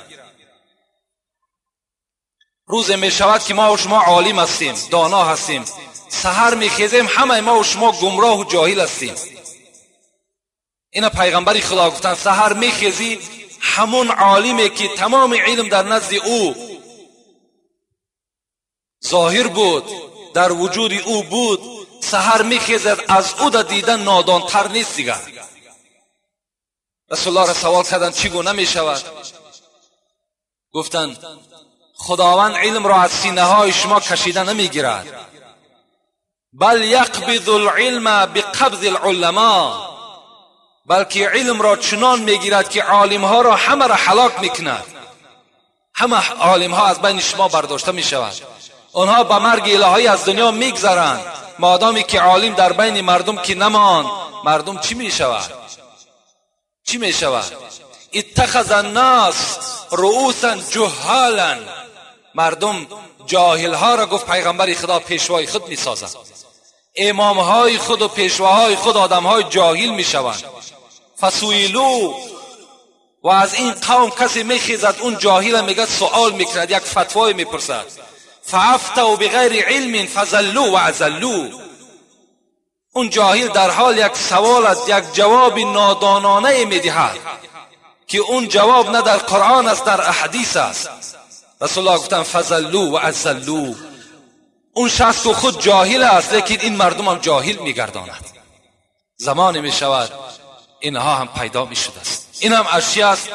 روز می شود که ما و شما عالم هستیم، دانا هستیم، سحر میخیزیم همه ما و شما گمراه و جاهل هستیم. اینا پیغمبری خدا گفتن سحر میخیزی همون عالمی که تمام علم در نزد او ظاهر بود، در وجود او بود، سحر میخیزد از او در دیدن نادانتر نیست دیگر. رسول الله را سوال کردن چگونه میشود؟ گفتند خداوند علم را از سینه های شما کشیده نمیگیرد، بل یقبض العلم بقبض العلماء، بلکه علم را چنان میگیرد که عالم ها را همه را هلاک میکند. همه عالم ها از بین شما برداشته میشود، آنها به مرگ الهی از دنیا میگذرند. مادامی که عالم در بین مردم که نمان، مردم چی میشود؟ چی میشود؟ اتخذ الناس رؤوسا جهالا، مردم جاهل ها را گفت پیغمبر خدا پیشوای خود میسازند. امام های خود و پیشواهای خود آدم های جاهل میشوند. فسویلو، و از این قوم کسی میخیزد اون جاهل میگه سوال میکند، یک فتوای میپرسد، فافتوا بغیر علم فضلوا و اضلوا. اون جاهل در حال یک سوال است، یک جواب نادانانه میدهد که اون جواب نه در قرآن است در احادیث است. رسول الله گفتن فضلوا و اضلوا. اون شخص که خود جاهل است لیکن این مردم هم جاهل میگرداند. زمانی میشود اینها هم پیدا میشده است. این هم از چی است؟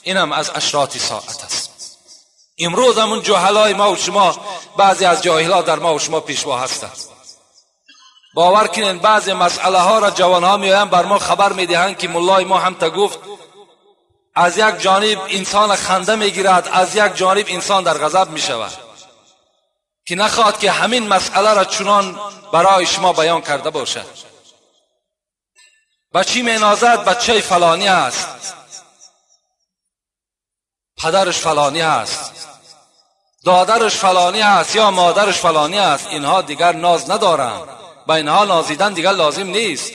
این هم از اشراط ساعت است. امروز هم اون جهلای ما و شما، بعضی از جاهلها در ما و شما پیشوا هستند. باور کنین بعضی مسئله ها را جوان ها میآیند بر ما خبر میدهند که ملای ما هم تا گفت. از یک جانب انسان خنده میگیرد، از یک جانب انسان در غضب میشود که نخواهد که همین مسئله را چنان برای شما بیان کرده باشد. بچی مینازد بچه فلانی است، پدرش فلانی است، دادرش فلانی است یا مادرش فلانی است. اینها دیگر ناز ندارند، با اینها نازیدن دیگر لازم نیست.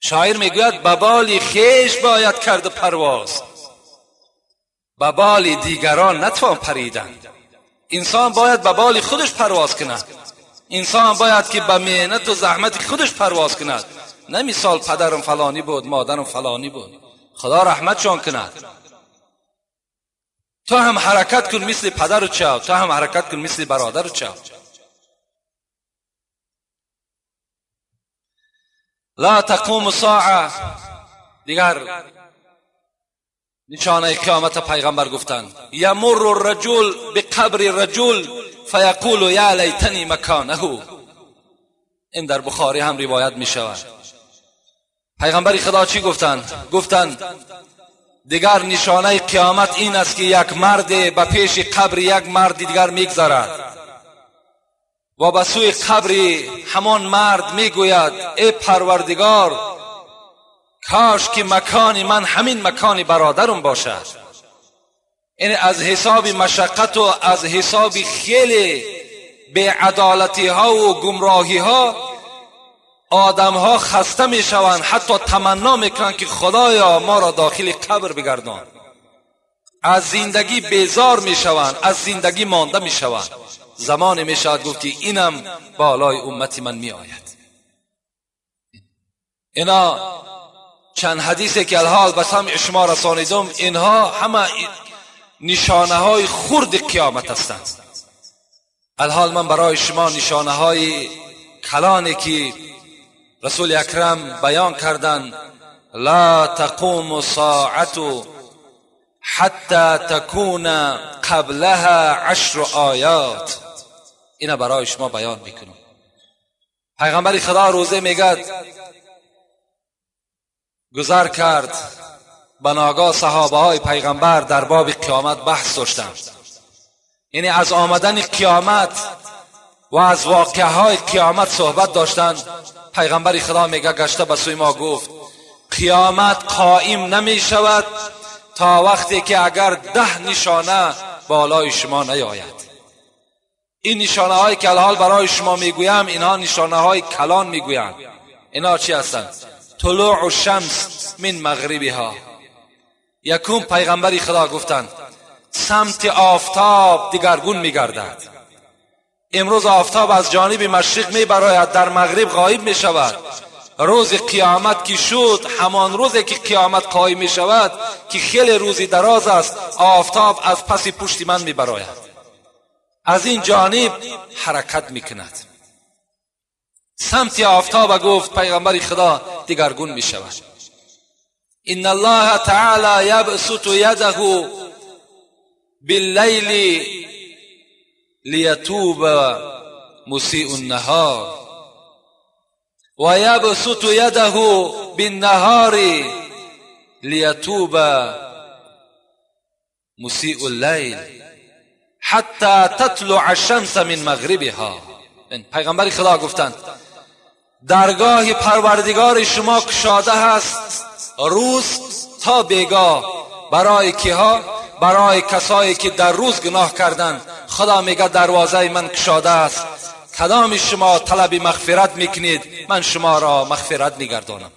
شاعر میگوید به بال خویش باید کرد پرواز، به بال دیگران نتوان پریدن. انسان باید به بال خودش پرواز کند. انسان باید که به محنت و زحمت خودش پرواز کند، نه مثال پدرم فلانی بود، مادرم فلانی بود. خدا رحمتشان کند. تو هم حرکت کن مثل پدر چاو، تو هم حرکت کن مثل برادر چاو. لا تقوم الساعه. دیگر نشانه قیامت پیغمبر گفتند یمر الرجل بقبر الرجل فیقول یا لیتنی مکانه. این در بخاری هم روایت می شود. پیغمبر خدا چی گفتند؟ گفتند دیگر نشانه قیامت این است که یک مرد به پیش قبر یک مرد دیگر میگذرد و به سوی قبر همان مرد میگوید ای پروردگار، کاش که مکان من همین مکان برادرم باشد. این از حساب مشقت و از حساب خیلی بی‌عدالتی ها و گمراهی ها آدم ها خسته می شوند، حتی تمنا میکنند که خدایا ما را داخل قبر بگردان. از زندگی بیزار می شوند، از زندگی مانده می شوند. زمان می شود گفت که اینم بالای امت من می آید. اینا چند حدیثی که الحال به سمع شما رسانیدم، اینها همه نشانه های خرد قیامت هستند. الحال من برای شما نشانه های کلانی که رسول اکرم بیان کردند، لا تقوم الساعة حتی تکون قبلها 10 آیات. اینا برای شما بیان میکنم. پیغمبر خدا روزه میگد گذر کرد، بناگاه صحابه های پیغمبر در باب قیامت بحث داشتند. یعنی از آمدن قیامت و از واقعه های قیامت صحبت داشتند. پیغمبر خدا میگه گشته به سوی ما گفت قیامت قائم نمی شود تا وقتی که اگر 10 نشانه بالای شما نیاید. این نشانه هایی که الحال برای شما میگویم، اینها نشانه های کلان میگویند. اینها چی هستند؟ طلوع الشمس من مغربها. یکم پیغمبر خدا گفتند سمت آفتاب دیگرگون میگردد. امروز آفتاب از جانب مشرق میبراید، در مغرب غایب میشود. روز قیامت که شد، همان روزی که قیامت قایم میشود که خیلی روزی دراز است، آفتاب از پس پشت من میبراید، از این جانب حرکت میکند. سمت آفتاب گفت پیغمبر خدا دیگرگون میشود. ان الله تعالی یبسط یده باللیل لیتوب مسیء النهار و یبسط یده بالنهار لیتوب مسیء اللیل حتی تطلع الشمس من مغربها. پیغمبر خدا گفتند درگاه پروردگار شما کشاده هست روز تا بیگاه. برای کیها؟ برای کسایی که در روز گناه کردند. خدا میگه دروازه من کشاده است، کدام شما طلب مغفرت میکنید من شما را مغفرت میگردانم.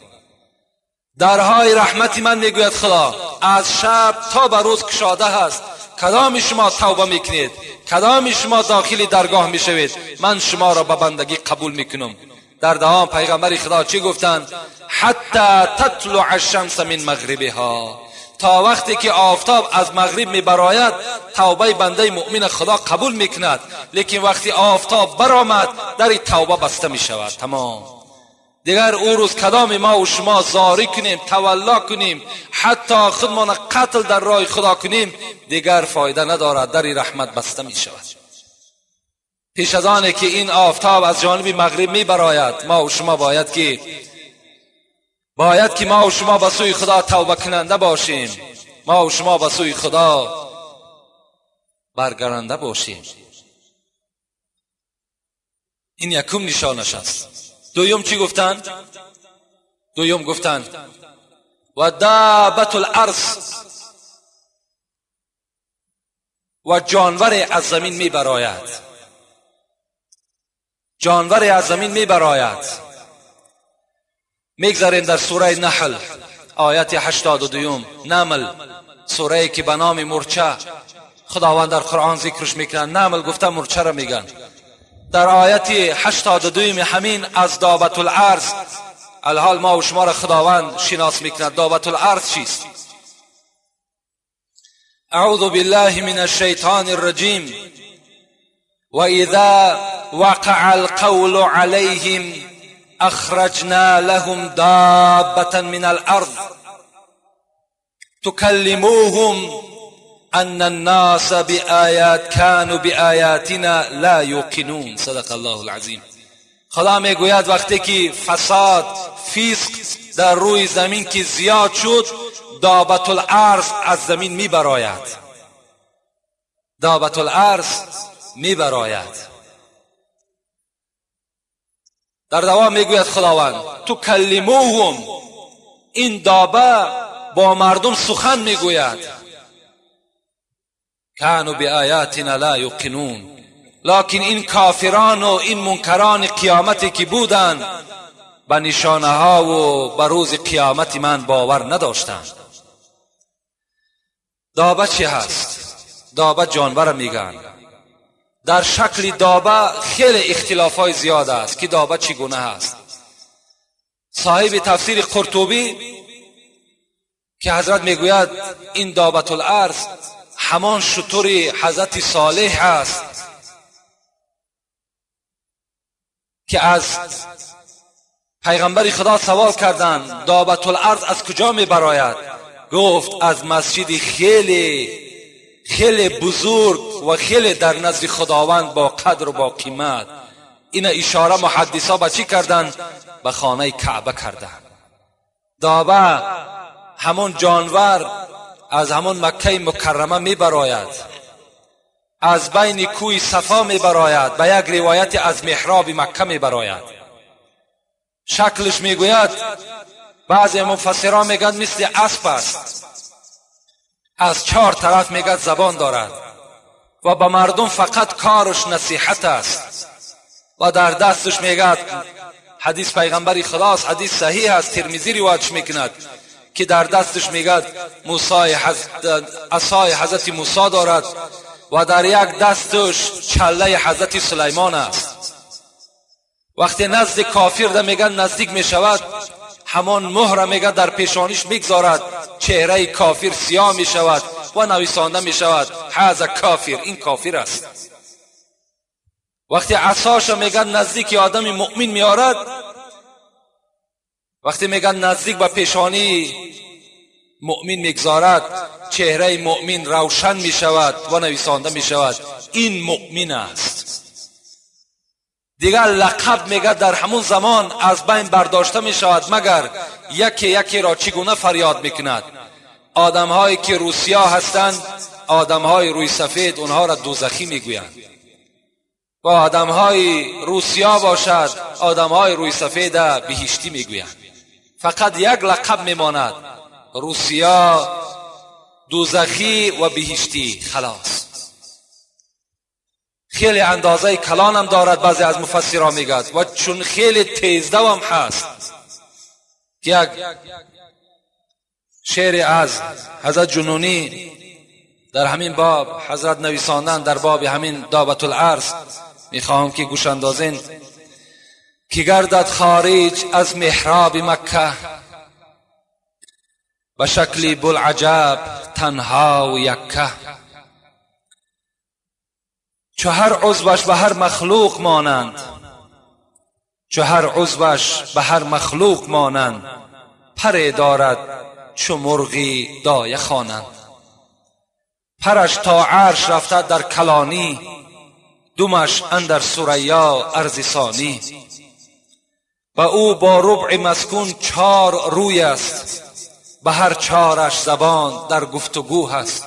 درهای رحمت من میگوید خدا از شب تا به روز کشاده هست، کدام شما توبه میکنید، کدام شما داخل درگاه میشوید، من شما را به بندگی قبول میکنم. در دوام پیغمبر خدا چی گفتند؟ حتی تطلع الشمس من مغربها، تا وقتی که آفتاب از مغرب میبراید توبه بنده مؤمن خدا قبول میکند، لیکن وقتی آفتاب برآمد در توبه بسته میشود. تمام. دیگر او روز کدام ما و شما زاری کنیم، تولا کنیم، حتی خودمان قتل در راه خدا کنیم، دیگر فایده ندارد، در رحمت بسته می شود. پیش از آنه که این آفتاب از جانب مغرب می براید، ما و شما باید که ما و شما به سوی خدا توبه کننده باشیم، ما و شما به سوی خدا برگرنده باشیم. این یکم نشانش است. دویم چی گفتن؟ دویم گفتن و دابت الارض، و جانور از زمین می براید. جانور از زمین می براید. میگذاریم در سوره نحل آیت 82. نمل، سوره که به نام مورچه خداوند در قرآن ذکرش میکنن. نمل گفته مورچه را میگن. در آیت 82 همین از دابت الارض، الحال ما و شما را خداوند شناس میکند. دابت الارض چیست؟ اعوذ بالله من الشیطان الرجیم. واذا وقع القول عليهم اخرجنا لهم دابة من الارض تكلموهم ان الناس بآیات كانوا بآیاتنا لا یوقنون. صدق الله العظیم. خدا میگوید وقتی که فساد، فسق در روی زمین که زیاد شد، دابت الارض از زمین میبراید. دابت الارض میبراید. در دوام میگوید خداوند تکلموهم، این دابه با مردم سخن میگوید. کانوا بآیاتنا لا یوقنون. لکن این کافران و این منکران قیامتی که بودند به نشانه ها و به روز قیامت من باور نداشتند. دابه چی هست؟ دابه جانور میگن. در شکل دابه خیلی اختلاف های زیاد است که دابه چگونه هست. صاحب تفسیر قرطبی که حضرت میگوید این دابت الارض همان شتر حضرت صالح است که از پیغمبر خدا سوال کردند دابت الارض از کجا میبراید؟ گفت از مسجد خیلی خیلی بزرگ و خیلی در نزد خداوند با قدر و با قیمت. این اشاره محدثا به چی کردن؟ به خانه کعبه کردن. دابه همون جانور از همون مکه مکرمه میبراید، از بین کوی صفا میبراید، به یک روایت از محراب مکه میبراید. شکلش میگوید بعضی مفسران میگن مثل اسب است، از چهار طرف میگه زبان دارد و به مردم فقط کارش نصیحت است و در دستش میگه، حدیث پیغمبر خداست، حدیث صحیح است، ترمذی روایتش میکند که در دستش میگه موسی عصای حضرت موسی دارد و در یک دستش چله حضرت سلیمان است. وقتی نزد کافر ده میگن نزدیک میشود، همان مهر میگه در پیشانیش میگذارد، چهره کافر سیاه میشود و نویسانده میشود هذا کافر، این کافر است. وقتی عصاش میگن نزدیک آدم مؤمن میارد، وقتی میگن نزدیک به پیشانی مؤمن میگذارد، چهره مؤمن روشن میشود و نویسانده میشود این مؤمن است. دیگر لقب میگه در همون زمان از بین برداشته میشود، مگر یکی یکی را چگونه فریاد میکند. آدم هایی که روسیا هستند، آدم های روی سفید، اونها را دوزخی میگویند، و آدم های روسیا باشد، آدم های روی سفید بهشتی میگویند. فقط یک لقب میماند، روسیا، دوزخی و بهشتی، خلاص. خیلی اندازه کلان هم دارد، بعضی از مفسرها میگد، و چون خیلی تیزدو هم هست. یک شعر از حضرت جنونی در همین باب حضرت نویساندن، در باب همین دابت الارض، میخواهم که گوش اندازین. که گردد خارج از محراب مکه، به شکل بلعجب تنها و یکه. چو هر عضوش به هر مخلوق مانند، چو هر عضوش به هر مخلوق مانند، پر دارد چو مرغی دایه خوانند. پرش تا عرش رفته در کلانی، دمش اندر ثریا ارض ثانی. و او با ربع مسکون 4 روی است، به هر 4ش زبان در گفتگو هست.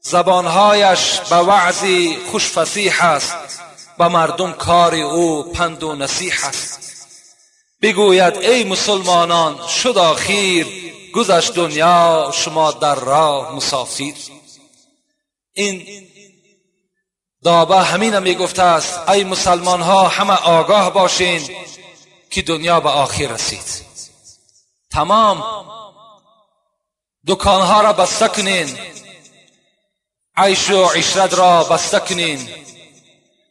زبانهایش به وعظی خوش فصیح است، به مردم کار او پند و نصیح است. بگوید ای مسلمانان شد آخیر، گذشت دنیا شما در راه مسافر. این دابه همین میگفته است ای مسلمان ها همه آگاه باشین که دنیا به آخر رسید. تمام دکانها را بسته کنین، عیش و عشرت را بسته کنین،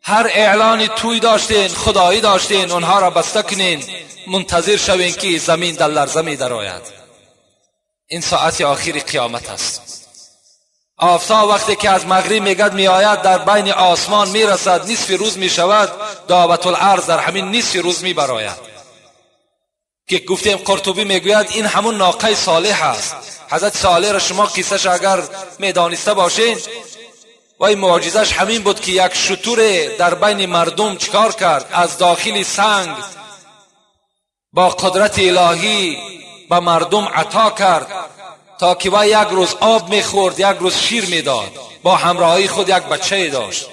هر اعلانی توی داشتین خدایی داشتین اونها را بسته کنین، منتظر شوین که زمین در لرزه می درآید. این ساعت آخر قیامت است. آفتاب وقتی که از مغرب میگد میآید در بین آسمان میرسد، نصف روز میشود، دابة الارض در همین نصف روز میبراید که گفتیم قرطبی میگوید این همون ناقه صالح است. حضرت صالح را شما قصهش اگر میدانسته باشین، و این معجزش همین بود که یک شتر در بین مردم چیکار کرد؟ از داخل سنگ با قدرت الهی به مردم عطا کرد تا که وی یک روز آب میخورد، یک روز شیر میداد، با همراهی خود یک بچه داشت.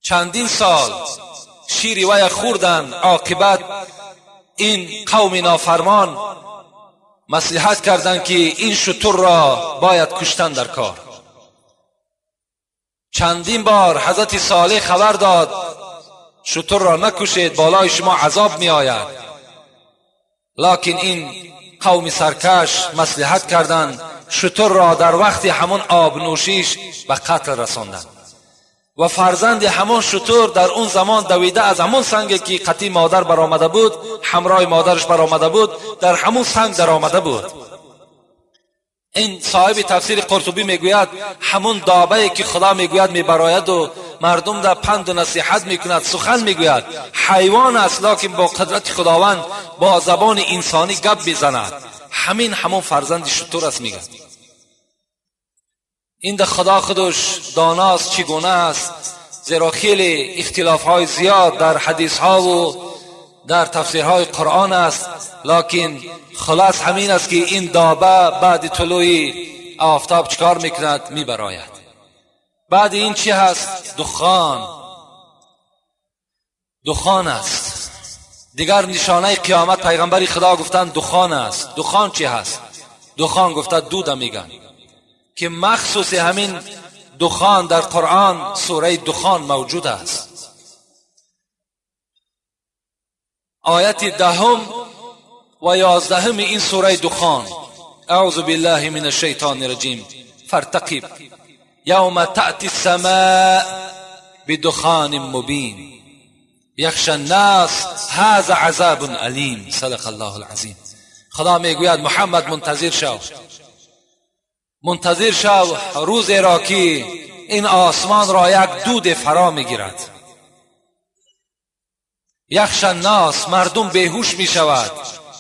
چندین سال شیر وی خوردن. عاقبت این قوم نافرمان مصلحت کردند که این شتر را باید کشتن در کار. چندین بار حضرت صالح خبر داد شتر را نکشید، بالای شما عذاب می آید. لکن این قوم سرکش مصلحت کردند، شتر را در وقت همون آب نوشیش به قتل رساندند و فرزند همون شتر در اون زمان دویده از همون سنگ که قطی مادر برآمده بود، همراه مادرش برآمده بود، در همون سنگ در آمده بود. این صاحب تفسیر قرطبی میگوید همون دابه که خدا میگوید میبراید و مردم در پند و نصیحت میکند، سخن میگوید، حیوان است لکن با قدرت خداوند با زبان انسانی گپ میزند، همین همون فرزند شتر است. میگه این ده خدا خودش داناست چگونه است، زیرا خیلی اختلاف های زیاد در حدیث ها و در تفسیرهای قرآن است، لکن خلاص همین است که این دابه بعد طلوع آفتاب چکار میکند؟ میبراید. بعد این چی هست؟ دخان. دخان است. دیگر نشانه قیامت پیغمبر خدا گفتن دخان است. دخان چی هست؟ دخان گفته دود میگن که مخصوص همین دخان در قرآن سوره دخان موجود است. آیت 10 و 11 این سوره دخان، اعوذ بالله من الشیطان الرجیم، فارتقب یوم تأتی السماء بدخان مبین یخشى الناس هذا عذاب علیم. صدق الله العظیم. خدا میگوید محمد منتظر شو، منتظر شو روز را که این آسمان را یک دود فرا میگیرد. یخشى الناس، مردم بیهوش می شود.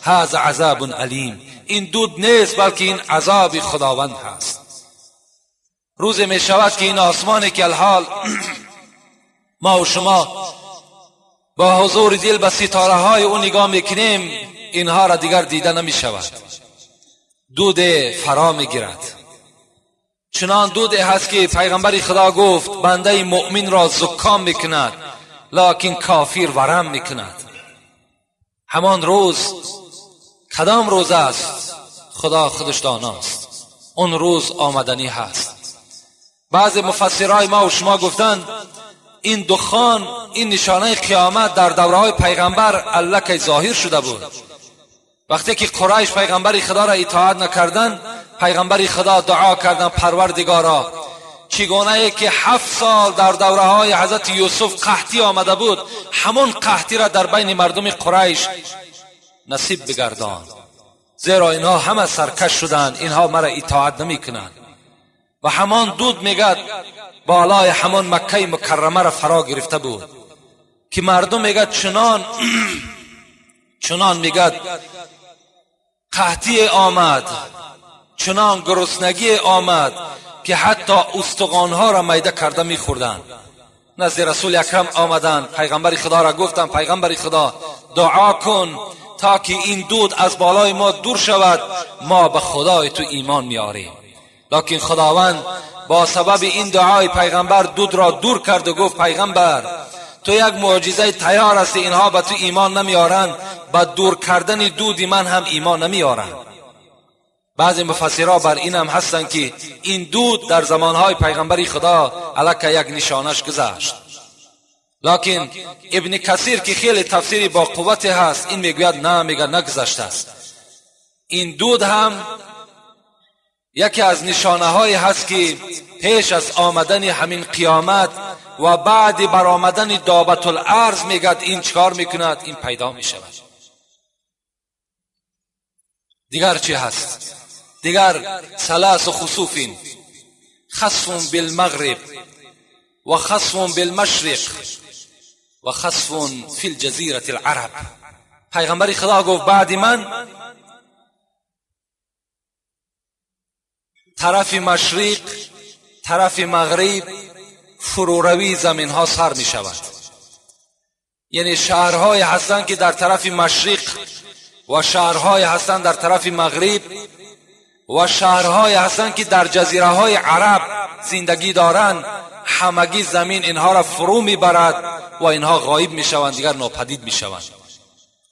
هذا عذاب علیم، این دود نیست بلکه این عذاب خداوند هست. روز می شود که این آسمانی که الحال ما و شما با حضور دل به ستاره های او نگاه میکنیم، اینها را دیگر دیده نمی شود. دود فرا می گیرد. چنان دود هست که پیغمبر خدا گفت بنده مؤمن را زکام میکند لکن کافر ورم میکند. همان روز کدام روز است؟ خدا خودش داناست. اون روز آمدنی هست. بعض مفسرای ما و شما گفتند این دخان، این نشانه قیامت در دوره‌های پیغمبر الکی ظاهر شده بود. وقتی که قریش پیغمبر خدا را اطاعت نکردند، پیغمبر خدا دعا کردند پروردگارا چگونه که 7 سال در دوره های حضرت یوسف قحطی آمده بود، همون قحطی را در بین مردم قریش نصیب بگردان. زیرا اینها همه سرکش شدند، اینها مرا اطاعت نمی کنند. و همان دود میگد بالای همان مکه مکرمه را فرا گرفته بود که مردم میگد چنان میگد قحطی آمد، چنان گرسنگی آمد که حتی استخوانها را میده کرده میخوردند. نزد رسول اکرم آمدند، پیغمبر خدا را گفتند پیغمبر خدا دعا کن تا که این دود از بالای ما دور شود، ما به خدای تو ایمان میاریم. لکن خداوند با سبب این دعای پیغمبر دود را دور کرد و گفت پیغمبر تو یک معجزه تیار هستی، اینها به تو ایمان نمیارند، به دور کردن دودی من هم ایمان نمیارند. بعضی مفسرها بر این هم هستند که این دود در زمانهای پیغمبر خدا علیه یک نشانش گذشت. لکن ابن کثیر که خیلی تفسیری با قوت هست این میگوید نه، میگه نگذشته است. این دود هم یکی از نشانه های هست که پیش از آمدن همین قیامت و بعد برآمدن دابت الارض میگد این چکار میکند، این پیدا میشود. دیگر چی هست؟ دیگر ثلاث خسوف، خسف بالمغرب و خسف بالمشرق و خسف فی الجزیره العرب. پیغمبر خدا گفت بعد من طرف مشرق طرف مغرب فروروی زمین ها سر می شود. یعنی شهرهای هستند که در طرف مشرق و شهرهای هستند در طرف مغرب و شهرهای هستند که در جزیره های عرب زندگی دارند، همگی زمین اینها را فرو میبرد و اینها غایب میشوند، دیگر ناپدید میشوند.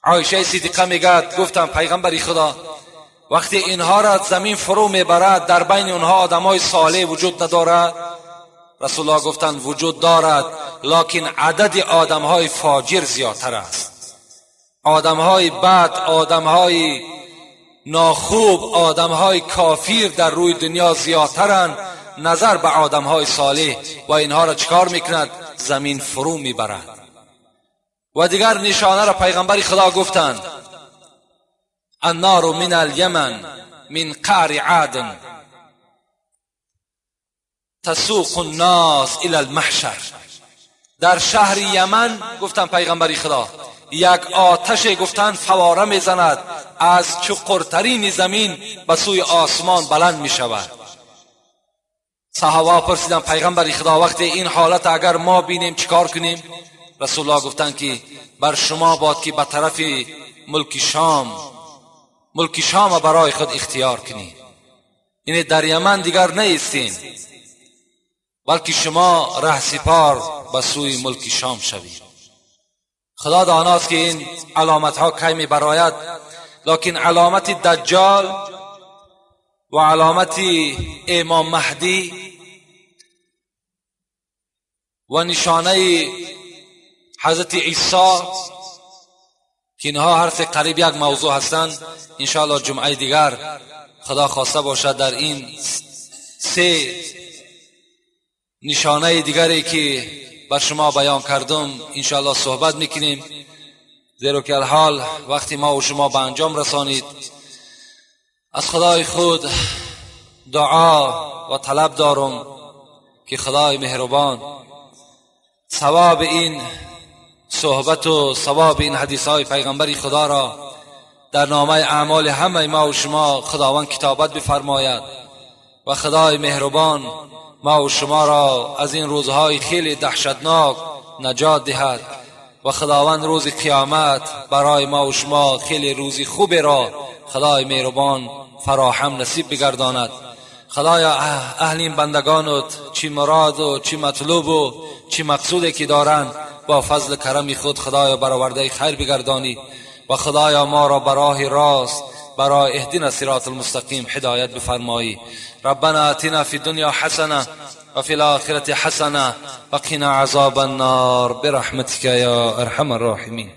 عایشه صدیقه میگد گفتم پیغمبر خدا وقتی اینها را زمین فرو میبرد در بین اونها آدمای صالح وجود ندارد؟ رسول الله گفتند وجود دارد، لکن عدد آدمهای فاجر زیادتر است. آدمهای بد، آدمهای ناخوب، آدمهای کافر در روی دنیا زیادترند نظر به آدمهای صالح و اینها را چکار میکند؟ زمین فرو میبرد. و دیگر نشانه را پیغمبر خدا گفتند النار من الیمن من قعر عادن تسوق الناس الى المحشر. در شهر یمن گفتن پیغمبر خدا یک آتش گفتن فواره میزند از چقرترین زمین به سوی آسمان بلند می شود. صحابه پرسیدن پیغمبر خدا وقتی این حالت اگر ما بینیم چیکار کنیم؟ رسول الله گفتن که بر شما باد که به طرف ملک شام برای خود اختیار کنید. یعنی در یمن دیگر نیستین، بلکه شما ره سپار به سوی ملک شام شوید. خدا داناست که این علامت ها کی می براید، لکن علامت دجال و علامت امام مهدی و نشانه حضرت عیسی که اینها هر سه قریب یک موضوع هستند، انشاءالله جمعه دیگر خدا خواسته باشد در این سه نشانه دیگری که بر شما بیان کردم انشاءالله صحبت میکنیم. زیرا که الحال وقتی ما و شما به انجام رسانید، از خدای خود دعا و طلب دارم که خدای مهربان ثواب این صحبت و ثواب این حدیث های پیغمبری خدا را در نامه اعمال همه ما و شما خداوند کتابت بفرماید و خدای مهربان ما و شما را از این روزهای خیلی دهشتناک نجات دهد و خداوند روز قیامت برای ما و شما خیلی روزی خوب را خدای مهربان فراهم نصیب بگرداند. خدایا اهل این بندگانت چی مراد و چی مطلوب و چی مقصودی که دارند با فضل کرم خود خدایا برآورده خیر بگردانی و خدایا ما را براه راست برای اهدنا صراط المستقیم هدایت بفرمایی. ربنا آتنا فی الدنیا حسنه و فی الآخرة حسنه وقنا عذاب النار برحمتك یا ارحم الراحمین.